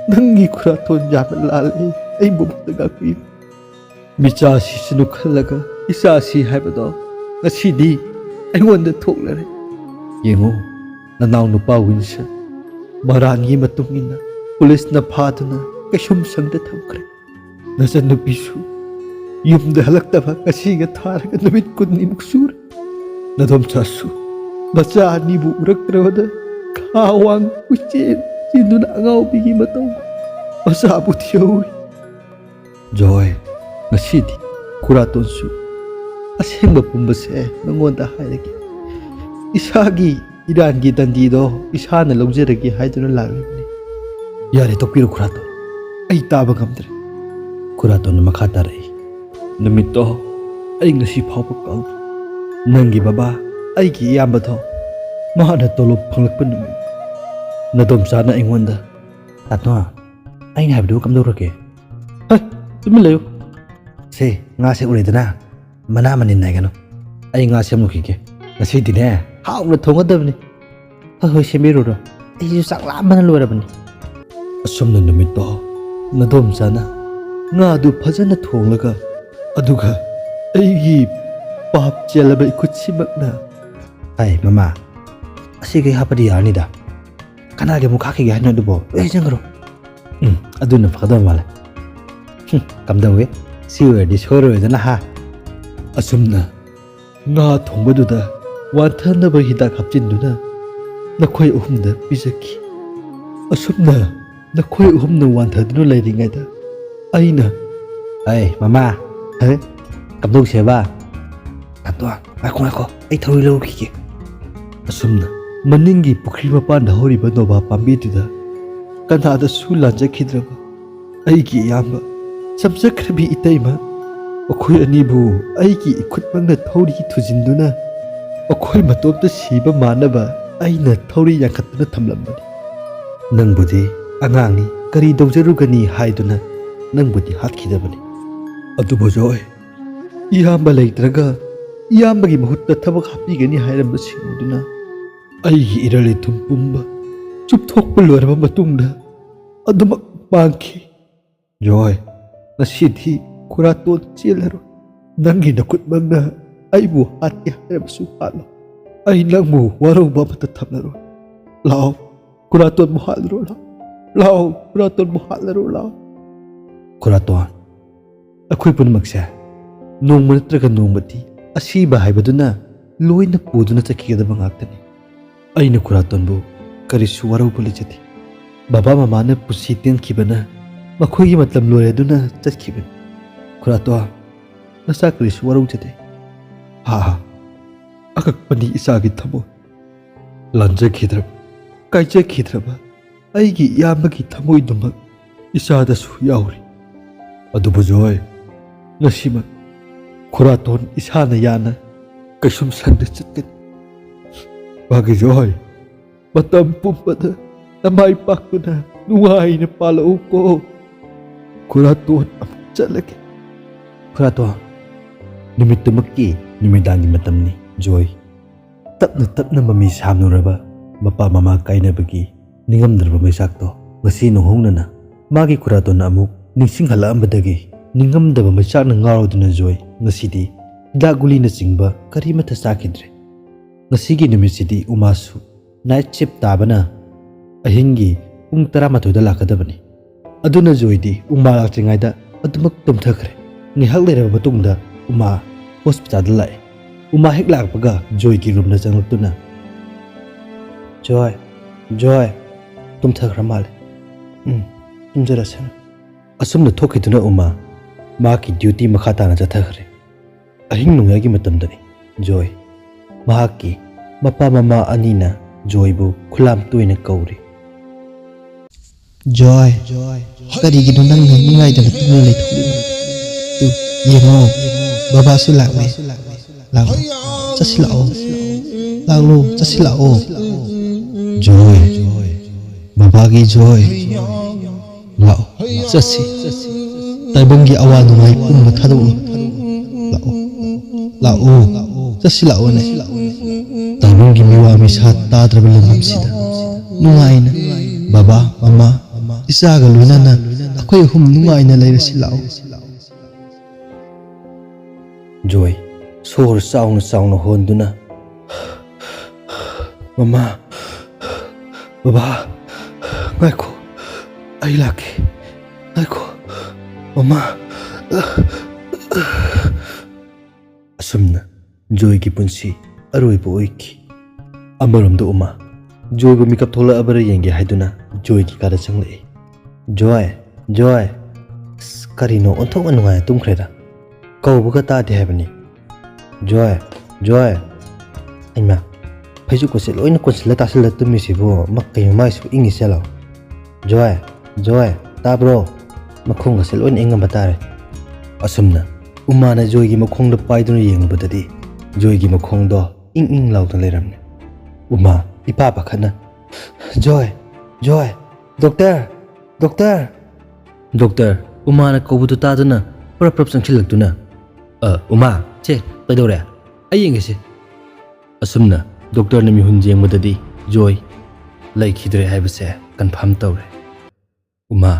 ꯅꯪꯒꯤ ꯈꯨꯔꯥꯇꯣꯟ ꯌꯥꯝꯅ ꯂꯥꯜꯂꯦ꯫ ꯑꯩꯕꯨ ꯑꯃꯨꯛꯇ ꯉꯥꯛꯄꯤꯌꯨ꯫ ꯃꯤꯆꯥꯁꯤꯁꯅꯨ ꯈꯜꯂꯒ ꯏꯆꯥꯁꯤ ꯍꯥꯏꯕꯗꯣ ꯉꯁꯤꯗꯤ ꯑꯩꯉꯣꯟꯗ ꯊꯣꯛꯂꯔꯦ꯫ ꯌꯦꯡꯉꯨ, ꯅꯅꯥꯎ ꯅꯨꯄꯥ ꯋꯤꯟꯁꯟ ꯃꯔꯥꯟꯒꯤ ꯃꯇꯨꯡ ꯏꯟꯅ ꯄꯨꯂꯤꯁꯅ ꯐꯥꯗꯨꯅ ꯀꯩꯁꯨꯝꯁꯪꯗ ꯊꯝꯈ꯭ꯔꯦ꯫ ꯅꯆꯟꯅꯨꯄꯤꯁꯨ ꯌꯨꯝꯗ ꯍꯜꯂꯛꯇꯕ ꯉꯁꯤꯒ ꯊꯥꯔꯒ ꯅꯨꯃꯤꯠ ꯀꯨꯟꯅꯤꯃꯨꯛ ꯁꯨꯔꯦ꯫ ꯅꯗꯣꯝꯆꯥꯁꯨ ꯃꯆꯥ ꯑꯅꯤꯕꯨ ꯎꯔꯛꯇ꯭ꯔꯕꯗ ꯈꯥ ꯋꯥꯡ ꯀꯣꯏꯆꯦꯟ ꯆꯦꯟꯗꯨꯅ ꯑꯉꯥꯎꯕꯤꯒꯤ ꯃꯇꯧ ꯃꯆꯥꯕꯨ ꯊꯤꯍꯧꯔꯤ꯫ ꯖꯣꯏ, ꯉꯁꯤꯗꯤ ꯈꯨꯔꯥꯇꯣꯟꯁꯨ ꯑꯁꯦꯡꯕ ꯄꯨꯝꯕꯁꯦ ꯅꯉꯣꯟꯗ ꯍꯥꯏꯔꯒꯦ꯫ ꯏꯁꯥꯒꯤ ꯏꯔꯥꯟꯒꯤ ꯗꯟꯗꯤꯗꯣ ꯏꯁꯥꯅ ꯂꯧꯖꯔꯒꯦ ꯍꯥꯏꯗꯨꯅ ꯂꯥꯛꯂꯤꯕꯅꯤ꯫ ꯌꯥꯔꯦ, ꯇꯣꯛꯄꯤꯔꯣ ꯈꯨꯔꯥꯇꯣꯟ, ꯑꯩ ꯇꯥꯕ ꯉꯝꯗ꯭ꯔꯦ꯫ ꯈꯨꯔꯥꯇꯣꯟꯅ ꯃꯈꯥ ꯇꯥꯔꯛꯏ, ꯅꯨꯃꯤꯠꯇꯣ ꯑꯩ ꯉꯁꯤ ꯐꯥꯎꯕ ꯀꯥꯎꯗ꯭ꯔꯤ꯫ ꯅꯪꯒꯤ ꯕꯕꯥ, ꯑꯩꯒꯤ ꯏꯌꯥꯝꯕꯗꯣ, ꯃꯍꯥꯛꯅ ꯇꯣꯂꯣꯞ ꯐꯪꯂꯛꯄ ꯅꯨꯃꯤꯠ, ꯅꯗꯣꯝꯆꯥꯅ ꯑꯩꯉꯣꯟꯗ, "ꯇꯥꯇꯣ, ꯑꯩꯅ ꯍꯥꯏꯕꯗꯨꯕꯨ ꯀꯝꯗꯧꯔꯒꯦ?" "ꯍꯩ, ꯇꯨꯃꯤꯟ ꯂꯩꯌꯨ꯫ ꯁꯦ, ꯉꯥꯁꯦ ꯎꯔꯦꯗꯅ, ꯃꯅꯥ ꯃꯅꯤꯟ ꯅꯥꯏꯒꯅꯨ꯫ ꯑꯩ ꯉꯥ ꯁꯦꯝꯂꯨꯈꯤꯒꯦ꯫ ꯉꯁꯤꯗꯤꯅꯦ, ꯍꯥꯎꯅ ꯊꯣꯡꯒꯗꯕꯅꯤ꯫" "ꯍꯣꯏ, ꯍꯣꯏ, ꯁꯦꯝꯕꯤꯔꯨꯔꯣ꯫ ꯑꯩꯁꯨ ꯆꯥꯛ ꯂꯥꯝꯕꯅ ꯂꯣꯏꯔꯕꯅꯤ꯫" ꯑꯁꯨꯝꯅ ꯅꯨꯃꯤꯠꯇꯣ ꯅꯗꯣꯝꯆꯥꯅ ꯉꯥꯗꯨ ꯐꯖꯅ ꯊꯣꯡꯂꯒ, ꯑꯗꯨꯒ ꯑꯩꯒꯤ ꯄꯥꯞ ꯆꯦꯜꯂꯕ ꯏꯈꯨꯠꯁꯤꯃꯛꯅ, "ꯍꯥꯏ, ꯃꯃꯥ, ꯑꯁꯤꯈꯩ ꯍꯥꯞꯄꯗꯤ ꯌꯥꯔꯅꯤꯗ꯫ ꯀꯅꯥꯒꯤ ꯑꯃꯨꯛ ꯈꯥꯛꯈꯤꯒꯦ ꯍꯥꯏꯅꯣ ꯑꯗꯨꯕꯣ? ꯂꯣꯏ ꯍꯩꯖꯤꯟꯈ꯭ꯔꯣ꯫" "ꯎꯝ, ꯑꯗꯨꯅ ꯐꯒꯗꯕ ꯃꯥꯜꯂꯦ꯫ ꯍꯨꯝ, ꯀꯝꯗꯧꯏ? ꯁꯤ ꯑꯣꯏꯔꯗꯤ ꯁꯣꯏꯔꯣꯏꯗꯅ, ꯍꯥ?" ꯑꯁꯨꯝꯅ ꯉꯥ ꯊꯣꯡꯕꯗꯨꯗ ꯋꯥꯟꯊꯅꯕ ꯍꯤꯗꯥꯛ ꯍꯥꯞꯆꯤꯟꯗꯨꯅ ꯅꯈꯣꯏ ꯑꯍꯨꯝꯗ ꯄꯤꯖꯈꯤ꯫ ꯑꯁꯨꯝꯅ ꯅꯈꯣꯏ ꯑꯍꯨꯝꯅ ꯋꯥꯟꯊꯗꯨꯅ ꯂꯩꯔꯤꯉꯩꯗ ꯑꯩꯅ, "ꯑꯩ, ꯃꯃꯥ, ꯍꯦ, ꯀꯝꯗꯧꯁꯦꯕ?" "ꯇꯥꯇꯣ, ꯉꯥꯏꯈꯣ, ꯉꯥꯏꯈꯣ, ꯑꯩ ꯊꯧꯔꯤ ꯂꯧꯔꯨꯈꯤꯒꯦ꯫" ꯑꯁꯨꯝꯅ ꯃꯅꯤꯡꯒꯤ ꯄꯨꯈ꯭ꯔꯤ ꯃꯄꯥꯟꯗ ꯍꯧꯔꯤꯕ ꯅꯣꯕꯥꯞ ꯄꯥꯝꯕꯤꯗꯨꯗ ꯀꯅꯥꯗꯁꯨ ꯂꯥꯟꯖꯈꯤꯗ꯭ꯔꯕ ꯑꯩꯒꯤ ꯏꯌꯥꯝꯕ ꯆꯝꯖꯈ꯭ꯔꯕꯤ ꯏꯇꯩꯃ, ꯃꯈꯣꯏ ꯑꯅꯤꯕꯨ ꯑꯩꯒꯤ ꯏꯈꯨꯠꯃꯛꯅ ꯊꯧꯔꯤ ꯊꯨꯖꯤꯟꯗꯨꯅ ꯃꯈꯣꯏ ꯃꯇꯣꯝꯇ ꯁꯤꯕ ꯃꯥꯟꯅꯕ ꯑꯩꯅ ꯊꯧꯔꯤ ꯌꯥꯟꯈꯠꯇꯨꯅ ꯊꯝꯂꯝꯕꯅꯤ꯫ "ꯅꯪꯕꯨꯗꯤ ꯑꯉꯥꯡꯅꯤ, ꯀꯔꯤ ꯇꯧꯖꯔꯨꯒꯅꯤ ꯍꯥꯏꯗꯨꯅ ꯅꯪꯕꯨꯗꯤ ꯍꯥꯠꯈꯤꯗꯕꯅꯤ꯫ ꯑꯗꯨꯕꯨ ꯖꯣꯏ, ꯏꯌꯥꯝꯕ ꯂꯩꯇ꯭ꯔꯒ ꯏꯌꯥꯝꯕꯒꯤ ꯃꯍꯨꯠꯇ ꯊꯕꯛ ꯍꯥꯞꯄꯤꯒꯅꯤ ꯍꯥꯏꯔꯝꯕꯁꯤꯡ ꯑꯗꯨꯅ ꯑꯩꯒꯤ ꯏꯔꯜ ꯏꯊꯨꯝ ꯄꯨꯝꯕ ꯆꯨꯞꯊꯣꯛꯄ ꯂꯣꯏꯔꯕ ꯃꯇꯨꯡꯗ ꯑꯗꯨꯃꯛ ꯄꯥꯡꯈꯤ꯫ ꯖꯣꯏ, ꯉꯁꯤꯗꯤ ꯈꯨꯔꯥꯇꯣꯟ ꯆꯦꯜꯂꯔꯣꯏ꯫ ꯅꯪꯒꯤ ꯅꯈꯨꯠꯃꯛꯅ ꯑꯩꯕꯨ ꯍꯥꯠꯀꯦ ꯍꯥꯏꯔꯕꯁꯨ ꯍꯥꯠꯂꯣ꯫ ꯑꯩ ꯅꯪꯕꯨ ꯋꯥꯔꯧꯕ ꯑꯃꯠꯇ ꯊꯝꯂꯔꯣꯏ꯫ ꯂꯥꯛꯑꯣ, ꯈꯨꯔꯥꯇꯣꯟꯕꯨ ꯍꯥꯠꯂꯔꯣ, ꯂꯥꯛꯑꯣ꯫ ꯂꯥꯛꯑꯣ, ꯈꯨꯔꯥꯇꯣꯟꯕꯨ ꯍꯥꯠꯂꯔꯣ, ꯂꯥꯛꯑꯣ꯫ ꯈꯨꯔꯥꯇꯣꯟ, ꯑꯩꯈꯣꯏ ꯄꯨꯝꯅꯃꯛꯁꯦ ꯅꯣꯡꯃ ꯅꯠꯇ꯭ꯔꯒ ꯅꯣꯡꯃꯗꯤ ꯑꯁꯤꯕ ꯍꯥꯏꯕꯗꯨꯅ ꯂꯣꯏꯅ ꯄꯨꯗꯨꯅ ꯆꯠꯈꯤꯒꯗꯕ ꯉꯥꯛꯇꯅꯤ꯫ ꯑꯩꯅ ꯈꯨꯔꯥꯇꯣꯟꯕꯨ ꯀꯔꯤꯁꯨ ꯋꯥꯔꯧꯕ ꯂꯩꯖꯗꯦ꯫ ꯕꯕꯥ ꯃꯃꯥꯅ ꯄꯨꯟꯁꯤ ꯇꯦꯟꯈꯤꯕꯅ ꯃꯈꯣꯏꯒꯤ ꯃꯇꯝ ꯂꯣꯏꯔꯗꯨꯅ ꯆꯠꯈꯤꯕꯅꯤ꯫ ꯈꯨꯔꯥꯇꯣꯟ, ꯅꯆꯥ ꯀꯔꯤꯁꯨ ꯋꯥꯔꯧꯖꯗꯦ꯫ ꯍꯥ ꯍꯥ, ꯑꯀꯛꯄꯅꯤ ꯏꯆꯥꯒꯤ ꯊꯃꯣꯏ꯫ ꯂꯥꯟꯖꯈꯤꯗ꯭ꯔꯕ, ꯀꯥꯏꯖꯈꯤꯗ꯭ꯔꯕ ꯑꯩꯒꯤ ꯏꯌꯥꯝꯕꯒꯤ ꯊꯃꯣꯏꯗꯨꯃꯛ ꯏꯆꯥꯗꯁꯨ ꯌꯥꯎꯔꯤ꯫ ꯑꯗꯨꯕꯨ ꯖꯣꯏ, ꯉꯁꯤꯃꯛ ꯈꯨꯔꯥꯇꯣꯟ ꯏꯁꯥꯅ ꯌꯥꯅ ꯀꯩꯁꯨꯝ ꯁꯪꯗ ꯆꯠꯀꯅꯤ꯫ ꯃꯥꯒꯤ ꯖꯣꯏ, ꯃꯇꯝ ꯄꯨꯝꯕꯗ ꯅꯃꯥꯏ ꯄꯥꯛꯇꯨꯅ ꯅꯨꯡꯉꯥꯏꯅ ꯄꯥꯜꯂꯛꯎꯀꯣ꯫ ꯈꯨꯔꯥꯇꯣꯟ ꯑꯃꯨꯛ ꯆꯠꯂꯒꯦ꯫ ꯈꯨꯔꯥꯇꯣꯟ, ꯅꯨꯃꯤꯠꯇꯨꯃꯛꯀꯤ ꯅꯨꯃꯤꯗꯥꯡꯒꯤ ꯃꯇꯝꯅꯤ, ꯖꯣꯏ꯫ ꯇꯞꯅ ꯇꯞꯅ ꯃꯃꯤ ꯁꯥꯝꯂꯨꯔꯕ ꯃꯄꯥ ꯃꯃꯥ ꯀꯥꯏꯅꯕꯒꯤ ꯅꯤꯡꯉꯝꯗ꯭ꯔꯕ ꯃꯩꯆꯥꯛꯇꯣ ꯉꯁꯤ ꯅꯣꯡꯍꯧꯅꯅ ꯃꯥꯒꯤ ꯈꯨꯔꯥꯇꯣꯟꯅ ꯑꯃꯨꯛ ꯅꯤꯡꯁꯤꯡꯍꯜꯂꯛꯑꯝꯕꯗꯒꯤ ꯅꯤꯡꯉꯝꯗꯕ ꯃꯩꯆꯥꯛꯅ ꯉꯥꯎꯔꯗꯨꯅ ꯖꯣꯏ ꯉꯁꯤꯗꯤ ꯍꯤꯗꯥꯛ ꯒꯨꯂꯤꯅꯆꯤꯡꯕ ꯀꯔꯤꯃꯠꯇ ꯆꯥꯈꯤꯗ꯭ꯔꯦ꯫ ꯉꯁꯤꯒꯤ ꯅꯨꯃꯤꯠꯁꯤꯗꯤ ꯎꯃꯥꯁꯨ ꯅꯥꯏꯠ ꯁꯤꯞ ꯇꯥꯕꯅ ꯑꯍꯤꯡꯒꯤ ꯄꯨꯡ ꯇꯔꯥꯃꯥꯊꯣꯏꯗ ꯂꯥꯛꯀꯗꯕꯅꯤ꯫ ꯑꯗꯨꯅ ꯖꯣꯏꯗꯤ ꯎꯃꯥ ꯂꯥꯛꯇ꯭ꯔꯤꯉꯩꯗ ꯑꯗꯨꯃꯛ ꯇꯨꯝꯊꯈ꯭ꯔꯦ꯫ ꯉꯥꯏꯍꯥꯛ ꯂꯩꯔꯕ ꯃꯇꯨꯡꯗ ꯎꯃꯥ ꯍꯣꯁꯄꯤꯇꯥꯜꯗ ꯂꯥꯛꯑꯦ꯫ ꯎꯃꯥ ꯍꯦꯛ ꯂꯥꯛꯄꯒ ꯖꯣꯏꯒꯤ ꯔꯨꯝꯗ ꯆꯪꯂꯛꯇꯨꯅ, "ꯖꯣꯏ, ꯖꯣꯏ, ꯇꯨꯝꯊꯈ꯭ꯔ ꯃꯥꯜꯂꯦ꯫ ꯎꯝ, ꯇꯨꯝꯖꯔꯁꯅꯨ꯫" ꯑꯁꯨꯝꯅ ꯊꯣꯛꯈꯤꯗꯨꯅ ꯎꯃꯥ ꯃꯍꯥꯛꯀꯤ ꯗ꯭ꯌꯨꯇꯤ ꯃꯈꯥ ꯇꯥꯅ ꯆꯠꯊꯈ꯭ꯔꯦ꯫ ꯑꯍꯤꯡ ꯅꯣꯡꯌꯥꯏꯒꯤ ꯃꯇꯝꯗꯅꯤ꯫ ꯖꯣꯏ, ꯃꯍꯥꯛꯀꯤ ꯃꯄꯥ ꯃꯃꯥ ꯑꯅꯤꯅ ꯖꯣꯏꯕꯨ ꯈꯨꯂꯥꯝ ꯇꯣꯏꯅ ꯀꯧꯔꯤ꯫ "ꯖꯣꯏ, ꯀꯔꯤꯒꯤꯅꯣ ꯅꯪ ꯅꯤꯡꯉꯥꯏꯗꯅ ꯇꯨꯝꯅ ꯂꯩꯊꯣꯛꯂꯤꯕ? ꯇꯨ, ꯌꯦꯡꯉꯣ, ꯕꯕꯥꯁꯨ ꯂꯥꯛꯂꯦ꯫ ꯂꯥꯛꯂꯣ, ꯆꯠꯁꯤꯜꯂꯛꯑꯣ꯫ ꯂꯥꯛꯂꯣ, ꯆꯠꯁꯤꯜꯂꯛꯑꯣ꯫" "ꯖꯣꯏ, ꯕꯕꯥꯒꯤ ꯖꯣꯏ, ꯂꯥꯛꯑꯣ, ꯆꯠꯁꯤ꯫ ꯇꯥꯏꯕꯪꯒꯤ ꯑꯋꯥ ꯅꯨꯡꯉꯥꯏ ꯄꯨꯝꯕ ꯊꯥꯗꯣꯛꯂꯣ꯫ ꯂꯥꯛꯑꯣ, ꯂꯥꯛꯑꯣ, ꯆꯠꯁꯤ ꯂꯥꯛꯑꯣꯅꯦ꯫ ꯇꯥꯏꯕꯪꯒꯤ ꯃꯤꯋꯥ ꯃꯤꯁꯥ ꯇꯥꯗ꯭ꯔꯕ ꯂꯝꯗꯝꯁꯤꯗ ꯅꯨꯡꯉꯥꯏꯅ ꯕꯕꯥ, ꯃꯃꯥ, ꯏꯆꯥꯒ ꯂꯣꯏꯅꯅ ꯑꯩꯈꯣꯏ ꯑꯍꯨꯝ ꯅꯨꯡꯉꯥꯏꯅ ꯂꯩꯔꯁꯤ ꯂꯥꯛꯑꯣ꯫ ꯖꯣꯏ ꯁꯣꯔ ꯆꯥꯎꯅ ꯆꯥꯎꯅ ꯍꯣꯟꯗꯨꯅ, "ꯃꯃꯥ, ꯕꯕꯥ, ꯉꯥꯏꯈꯣ, ꯑꯩ ꯂꯥꯛꯀꯦ, ꯉꯥꯏꯈꯣ, ꯃꯃꯥ"꯫ ꯑꯁꯨꯝꯅ ꯖꯣꯏꯒꯤ ꯄꯨꯟꯁꯤ ꯑꯔꯣꯏꯕ ꯑꯣꯏꯈꯤ꯫ ꯑꯃꯔꯣꯝꯗ ꯎꯃꯥ ꯖꯣꯏꯕꯨ ꯃꯤꯀꯞ ꯊꯣꯛꯂꯛꯑꯕꯔꯥ ꯌꯦꯡꯒꯦ ꯍꯥꯏꯗꯨꯅ ꯖꯣꯏꯒꯤ ꯀꯥꯗ ꯆꯪꯂꯛꯏ꯫ "ꯖꯣꯏ, ꯖꯣꯏ!" ꯑꯁ, ꯀꯔꯤꯅꯣ, ꯑꯣꯟꯊꯣꯛꯅ ꯅꯨꯡꯉꯥꯏꯅ ꯇꯨꯝꯈ꯭ꯔꯦꯗ꯫ ꯀꯧꯕꯒ ꯇꯥꯗꯦ ꯍꯥꯏꯕꯅꯤ꯫ "ꯖꯣꯏ, ꯖꯣꯏ!" ꯏꯃꯥ, ꯐꯩꯖꯨꯞꯀꯁꯦ ꯂꯣꯏꯅ ꯀꯣꯟꯁꯤꯜꯂ ꯇꯥꯁꯤꯜꯂ ꯇꯨꯝꯃꯤꯁꯤꯕꯨ, ꯃ-, ꯀꯩꯅꯣ, ꯃꯥꯏꯁꯤꯕꯨ ꯏꯪꯉꯤꯁꯦ ꯂꯥꯎ꯫ "ꯖꯣꯏ, ꯖꯣꯏ, ꯇꯥꯕ꯭ꯔꯣ?" ꯃꯈꯣꯡꯒꯁꯦ ꯂꯣꯏꯅ ꯏꯪꯉꯝꯕ ꯇꯥꯔꯦ꯫ ꯑꯁꯨꯝꯅ ꯎꯃꯥꯅ ꯖꯣꯏꯒꯤ ꯃꯈꯣꯡꯗ ꯄꯥꯏꯗꯨꯅ ꯌꯦꯡꯂꯨꯕꯗꯗꯤ ꯖꯣꯏꯒꯤ ꯃꯈꯣꯡꯗꯣ ꯏꯪ ꯏꯪ ꯂꯥꯎꯗꯨꯅ ꯂꯩꯔꯝꯃꯦ꯫ ꯎꯃꯥ ꯏꯄꯥ ꯄꯥꯈꯠꯅ, "ꯖꯣꯏ, ꯖꯣꯏ, ꯗꯣꯛꯇꯔ, ꯗꯣꯛꯇꯔ!" ꯗꯣꯛꯇꯔ ꯎꯃꯥꯅ ꯀꯧꯕꯗꯨ ꯇꯥꯗꯨꯅ ꯄ꯭ꯔꯞ ꯄ꯭ꯔꯞ ꯆꯪꯁꯤꯜꯂꯛꯇꯨꯅ, "ꯑ, ꯎꯃꯥ, ꯁꯦ, ꯀꯩꯗꯧꯔꯦ? ꯑꯩ ꯌꯦꯡꯒꯦꯁꯦ"꯫ ꯑꯁꯨꯝꯅ ꯗꯣꯛꯇꯔꯅ ꯃꯤꯍꯨꯟ ꯌꯦꯡꯕꯗꯗꯤ ꯖꯣꯏ ꯂꯩꯈꯤꯗ꯭ꯔꯦ ꯍꯥꯏꯕꯁꯦ ꯀꯟꯐꯥꯔꯝ ꯇꯧꯔꯦ꯫ ꯎꯃꯥ,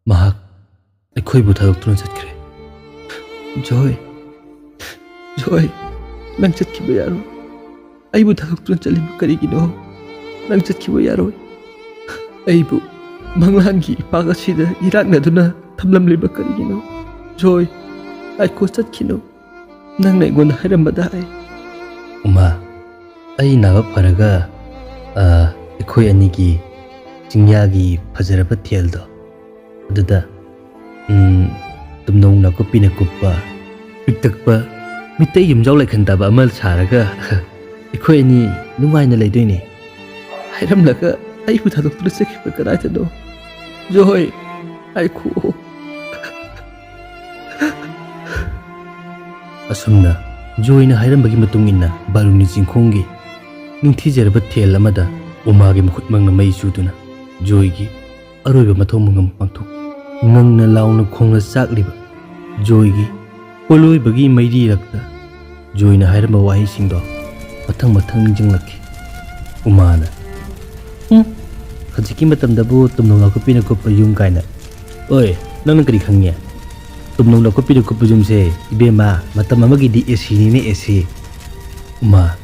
ꯃꯍꯥꯛ ꯑꯩꯈꯣꯏꯕꯨ ꯊꯥꯗꯣꯛꯇꯨꯅ ꯆꯠꯈ꯭ꯔꯦ꯫ "ꯖꯣꯏ, ꯖꯣꯏ, ꯅꯪ ꯆꯠꯈꯤꯕ ꯌꯥꯔꯣꯏ꯫ ꯑꯩꯕꯨ ꯊꯥꯗꯣꯛꯇꯨꯅ ꯆꯠꯂꯤꯕ ꯀꯔꯤꯒꯤꯅꯣ? ꯅꯪ ꯆꯠꯈꯤꯕ ꯌꯥꯔꯣꯏ꯫ ꯑꯩꯕꯨ ꯃꯪꯂꯥꯟꯒꯤ ꯏꯄꯥꯛ ꯑꯁꯤꯗ ꯏꯔꯥꯛꯅꯗꯨꯅ ꯊꯝꯂꯝꯂꯤꯕ ꯀꯔꯤꯒꯤꯅꯣ? ꯖꯣꯏ, ꯉꯥꯏꯈꯣ, ꯆꯠꯈꯤꯅꯨ꯫ ꯅꯪꯅ ꯑꯩꯉꯣꯟꯗ ꯍꯥꯏꯔꯝꯕꯗ ꯑꯩ"꯫ "ꯎꯃꯥ, ꯑꯩ ꯅꯥꯕ ꯐꯔꯒ, ꯑ, ꯑꯩꯈꯣꯏ ꯑꯅꯤꯒꯤ ꯆꯤꯡꯌꯥꯒꯤ ꯐꯖꯔꯕ ꯊꯦꯜꯗꯣ, ꯑꯗꯨꯗ, ꯎꯝ, ꯇꯨꯝꯅꯧ ꯅꯥꯀꯨꯞꯄꯤꯅ ꯀꯨꯞꯄ, ꯄꯤꯛꯇꯛꯄ, ꯃꯤꯇꯩ ꯌꯨꯝꯖꯥꯎ ꯂꯥꯏꯈꯟ ꯇꯥꯕ ꯑꯃ ꯁꯥꯔꯒ ꯑꯩꯈꯣꯏ ꯑꯅꯤ ꯅꯨꯡꯉꯥꯏꯅ ꯂꯩꯗꯣꯏꯅꯦ"꯫ ꯍꯥꯏꯔꯝꯂꯒ ꯑꯩꯕꯨ ꯊꯥꯗꯣꯛꯇꯨꯅ ꯆꯠꯈꯤꯕ ꯀꯗꯥꯏꯗꯅꯣ? ꯖꯣꯏ, ꯉꯥꯏꯈꯣ꯫ ꯑꯁꯨꯝꯅ ꯖꯣꯏꯅ ꯍꯥꯏꯔꯝꯕꯒꯤ ꯃꯇꯨꯡ ꯏꯟꯅ ꯕꯥꯔꯨꯅꯤ ꯆꯤꯡꯈꯣꯡꯒꯤ ꯅꯤꯡꯊꯤꯖꯔꯕ ꯊꯦꯜ ꯑꯃꯗ ꯎꯃꯥꯒꯤ ꯃꯈꯨꯠꯃꯛꯅ ꯃꯩ ꯆꯨꯗꯨꯅ ꯖꯣꯏꯒꯤ ꯑꯔꯣꯏꯕ ꯃꯊꯧ ꯃꯉꯝ ꯄꯥꯡꯊꯣꯛ꯫ ꯉꯪꯅ ꯂꯥꯎꯅ ꯈꯣꯡꯅ ꯆꯥꯛꯂꯤꯕ ꯖꯣꯏꯒꯤ ꯄꯣꯂꯣꯏꯕꯒꯤ ꯃꯩꯔꯤꯔꯛꯇ ꯖꯣꯏꯅ ꯍꯥꯏꯔꯝꯕ ꯋꯥꯍꯩꯁꯤꯡꯗꯣ ꯃꯊꯪ ꯃꯊꯪ ꯅꯤꯡꯁꯤꯡꯂꯛꯈꯤ꯫ ꯎꯃꯥꯅ, "ꯎꯝ, ꯍꯧꯖꯤꯛꯀꯤ ꯃꯇꯝꯗꯕꯨ ꯇꯨꯝꯅꯧ ꯅꯥꯀꯨꯞꯄꯤꯅ ꯀꯨꯞꯄ ꯌꯨꯝ ꯀꯥꯏꯅ꯫ ꯑꯣꯏ, ꯅꯪꯅ ꯀꯔꯤ ꯈꯪꯉꯦ? ꯇꯨꯝꯅꯧ ꯅꯥꯀꯨꯞꯄꯤꯅ ꯀꯨꯞꯄ ꯌꯨꯝꯁꯦ, ꯏꯕꯦꯝꯃ, ꯃꯇꯝ ꯑꯃꯒꯤꯗꯤ ꯑꯦ ꯁꯤꯅꯤꯅꯦ, ꯑꯦ ꯁꯤ꯫ ꯎꯃꯥ,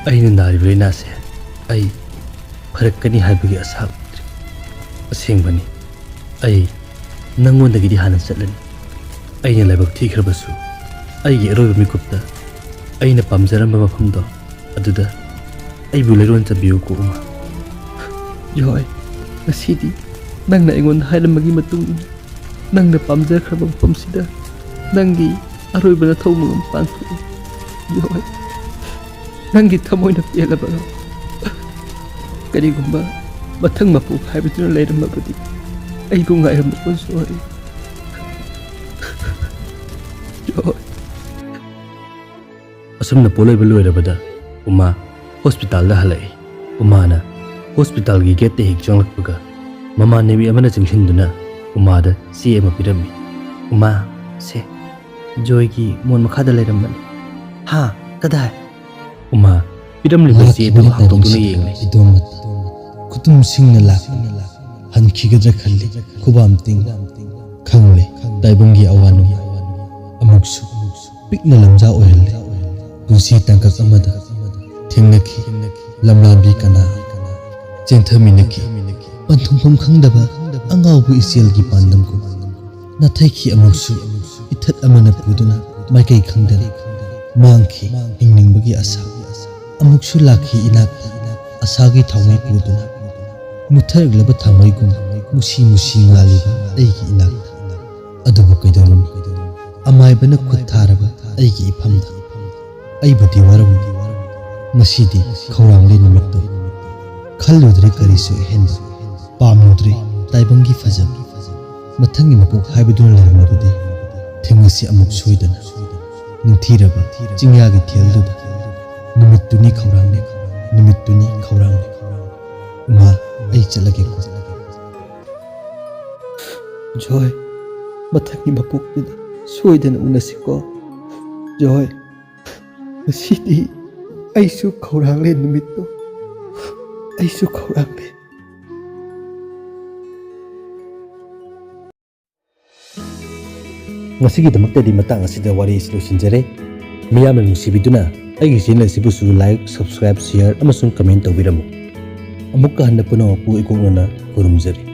ꯑꯩꯅ ꯅꯥꯔꯤꯕ ꯂꯥꯏꯅꯥꯁꯦ ꯑꯩ ꯐꯔꯛꯀꯅꯤ ꯍꯥꯏꯕꯒꯤ ꯑꯁꯥ ꯎꯗ꯭ꯔꯤ꯫ ꯑꯁꯦꯡꯕꯅꯤ, ꯑꯩ ꯅꯪꯉꯣꯟꯗꯒꯤꯗꯤ ꯍꯥꯟꯅ ꯆꯠꯂꯅꯤ꯫ ꯑꯩꯅ ꯂꯥꯏꯕꯛ ꯊꯤꯈ꯭ꯔꯕꯁꯨ, ꯑꯩꯒꯤ ꯑꯔꯣꯏꯕ ꯃꯤꯀꯨꯞꯇ ꯑꯩꯅ ꯄꯥꯝꯖꯔꯝꯕ ꯃꯐꯝꯗꯣ ꯑꯗꯨꯗ ꯑꯩꯕꯨ ꯂꯩꯔꯣꯟ ꯆꯟꯕꯤꯌꯨꯀꯣ, ꯎꯃꯥ꯫" "ꯌꯣꯏ, ꯉꯁꯤꯗꯤ ꯅꯪꯅ ꯑꯩꯉꯣꯟꯗ ꯍꯥꯏꯔꯝꯕꯒꯤ ꯃꯇꯨꯡ ꯏꯟꯅ ꯅꯪꯅ ꯄꯥꯝꯖꯈ꯭ꯔꯕ ꯃꯐꯝꯁꯤꯗ ꯅꯪꯒꯤ ꯑꯔꯣꯏꯕ ꯅꯊꯧ ꯃꯉꯝ ꯄꯥꯡꯊꯣꯛꯏ꯫ ꯌꯣꯏ, ꯅꯪꯒꯤ ꯊꯃꯣꯏꯅ ꯄꯦꯜꯂꯕꯔꯣ? ꯀꯔꯤꯒꯨꯝꯕ ꯃꯊꯪ ꯃꯄꯣꯛ ꯍꯥꯏꯕꯗꯨꯅ ꯂꯩꯔꯝꯃꯕꯗꯤ ꯑꯩꯕꯨ ꯉꯥꯏꯔꯝꯃꯨꯀꯣ, ꯖꯣꯏ꯫ ꯖꯣꯏ꯫" ꯑꯁꯨꯝꯅ ꯄꯣꯠꯂꯣꯏꯕ ꯂꯣꯏꯔꯕꯗ ꯎꯃꯥ ꯍꯣꯁꯄꯤꯇꯥꯜꯗ ꯍꯜꯂꯛꯏ꯫ ꯎꯃꯥꯅ ꯍꯣꯁꯄꯤꯇꯥꯜꯒꯤ ꯒꯦꯠꯇ ꯍꯦꯛ ꯆꯪꯂꯛꯄꯒ ꯃꯃꯥꯟꯅꯕꯤ ꯑꯃꯅ ꯆꯪꯁꯤꯟꯗꯨꯅ ꯎꯃꯥꯗ ꯆꯦ ꯑꯃ ꯄꯤꯔꯝꯃꯤ꯫ "ꯎꯃꯥ, ꯁꯦ, ꯖꯣꯏꯒꯤ ꯃꯣꯟ ꯃꯈꯥꯗ ꯂꯩꯔꯝꯕꯅꯤ꯫" "ꯍꯥ? ꯀꯗꯥꯏ?" ꯎꯃꯥ ꯄꯤꯔꯝꯂꯤꯕ ꯆꯦ ꯑꯗꯨ ꯍꯥꯡꯗꯣꯛꯇꯨꯅ ꯌꯦꯡꯂꯤ꯫ "ꯏꯗꯣꯝꯕ, ꯈꯨꯇꯨꯝꯁꯤꯡꯅ ꯂꯥꯛꯄꯅꯤ꯫ ꯍꯟꯈꯤꯒꯗ꯭ꯔꯥ ꯈꯜꯂꯤ, ꯈꯨꯕꯥꯝ ꯇꯤꯡ꯫ ꯈꯪꯂꯦ, ꯇꯥꯏꯕꯪꯒꯤ ꯑꯋꯥ ꯅꯨꯡꯉꯥꯏ꯫ ꯑꯃꯨꯛꯁꯨ ꯄꯤꯛꯅ ꯂꯝꯖꯥ ꯑꯣꯏꯍꯜꯂꯦ꯫ ꯄꯨꯟꯁꯤ ꯇꯥꯡꯀꯛ ꯑꯃꯗ ꯊꯦꯡꯅꯈꯤ꯫ ꯂꯝꯂꯥꯟꯕꯤ ꯀꯅꯥ? ꯆꯦꯟꯊꯃꯤꯟꯅꯈꯤ꯫ ꯄꯟꯊꯨꯡꯐꯝ ꯈꯪꯗꯕ ꯑꯉꯥꯎꯕ ꯏꯆꯦꯜꯒꯤ ꯄꯥꯟꯗꯝꯒꯨꯝ ꯅꯥꯊꯩꯈꯤ꯫ ꯑꯃꯨꯛꯁꯨ ꯏꯊꯠ ꯑꯃꯅ ꯄꯨꯗꯨꯅ ꯃꯥꯏꯀꯩ ꯈꯪꯗꯅ ꯃꯥꯡꯈꯤ ꯍꯤꯡꯅꯤꯡꯕꯒꯤ ꯑꯁꯥ꯫ ꯑꯃꯨꯛꯁꯨ ꯂꯥꯛꯈꯤ ꯏꯅꯥꯛꯇ ꯑꯁꯥꯒꯤ ꯊꯥꯎꯃꯩ ꯄꯨꯗꯨꯅ꯫ ꯃꯨꯠꯊꯔꯛꯂꯕ ꯊꯥꯎꯃꯩꯒꯨꯝ ꯃꯨꯁꯤ ꯃꯨꯁꯤ ꯉꯥꯜꯂꯤꯕ ꯑꯩꯒꯤ ꯏꯅꯥꯛꯇ꯫ ꯑꯗꯨꯕꯨ ꯀꯩꯗꯧꯔꯨꯅꯤ? ꯑꯃꯥꯏꯕꯅ ꯈꯨꯠ ꯊꯥꯔꯕ ꯑꯩꯒꯤ ꯏꯐꯝꯗ ꯑꯩꯕꯨꯗꯤ ꯋꯥꯔꯝꯃꯤ꯫ ꯉꯁꯤꯗꯤ ꯈꯧꯔꯥꯡꯂꯦ ꯅꯨꯃꯤꯠꯇꯣ꯫ ꯈꯜꯂꯨꯗ꯭ꯔꯦ ꯀꯔꯤꯁꯨ ꯑꯍꯦꯟꯕ, ꯄꯥꯝꯂꯨꯗ꯭ꯔꯦ ꯇꯥꯏꯕꯪꯒꯤ ꯐꯖꯕ꯫ ꯃꯊꯪꯒꯤ ꯃꯄꯣꯛ ꯍꯥꯏꯕꯗꯨꯅ ꯂꯩꯔꯝꯂꯕꯗꯤ ꯊꯦꯡꯅꯁꯤ ꯑꯃꯨꯛ ꯁꯣꯏꯗꯅ꯫ ꯅꯤꯡꯊꯤꯔꯕ ꯆꯤꯡꯌꯥꯒꯤ ꯊꯦꯜꯗꯨꯗ ꯅꯨꯃꯤꯠꯇꯨꯅꯤ ꯈꯧꯔꯥꯡꯂꯦ, ꯅꯨꯃꯤꯠꯇꯨꯅꯤ ꯈꯧꯔꯥꯡꯂꯦ꯫ ꯏꯃꯥ, ꯑꯩ ꯆꯠꯂꯒꯦꯀꯣ꯫ ꯖꯣꯏ, ꯃꯊꯪꯒꯤ ꯃꯄꯣꯛꯇꯨꯗ ꯁꯣꯏꯗꯅ ꯎꯅꯁꯤꯀꯣ꯫ ꯖꯣꯏ꯫ ꯉꯁꯤꯗꯤ ꯑꯩꯁꯨ ꯈꯧꯔꯥꯡꯂꯦ ꯅꯨꯃꯤꯠꯇꯣ꯫ ꯑꯩꯁꯨ ꯈꯧꯔꯥꯡꯂꯦ꯫ ꯉꯁꯤꯒꯤꯗꯃꯛꯇꯗꯤ ꯃꯇꯥꯡ ꯑꯁꯤꯗ ꯋꯥꯔꯤ ꯑꯁꯤ ꯂꯣꯏꯁꯤꯟꯖꯔꯦ꯫ ꯃꯤꯌꯥꯝꯅ ꯅꯨꯡꯁꯤꯕꯤꯗꯨꯅ ꯑꯩꯒꯤ ꯆꯦꯅꯦꯜ ꯑꯁꯤꯕꯨꯁꯨ like, subscribe, share ꯑꯃꯁꯨꯡ comment ꯇꯧꯕꯤꯔꯝꯃꯨ꯫ ꯑꯃꯨꯛꯀ ꯍꯟꯅ ꯄꯨꯝꯅꯃꯛꯄꯨ ꯏꯀꯣꯛꯅꯅ ꯈꯨꯔꯨꯝꯖꯔꯤ꯫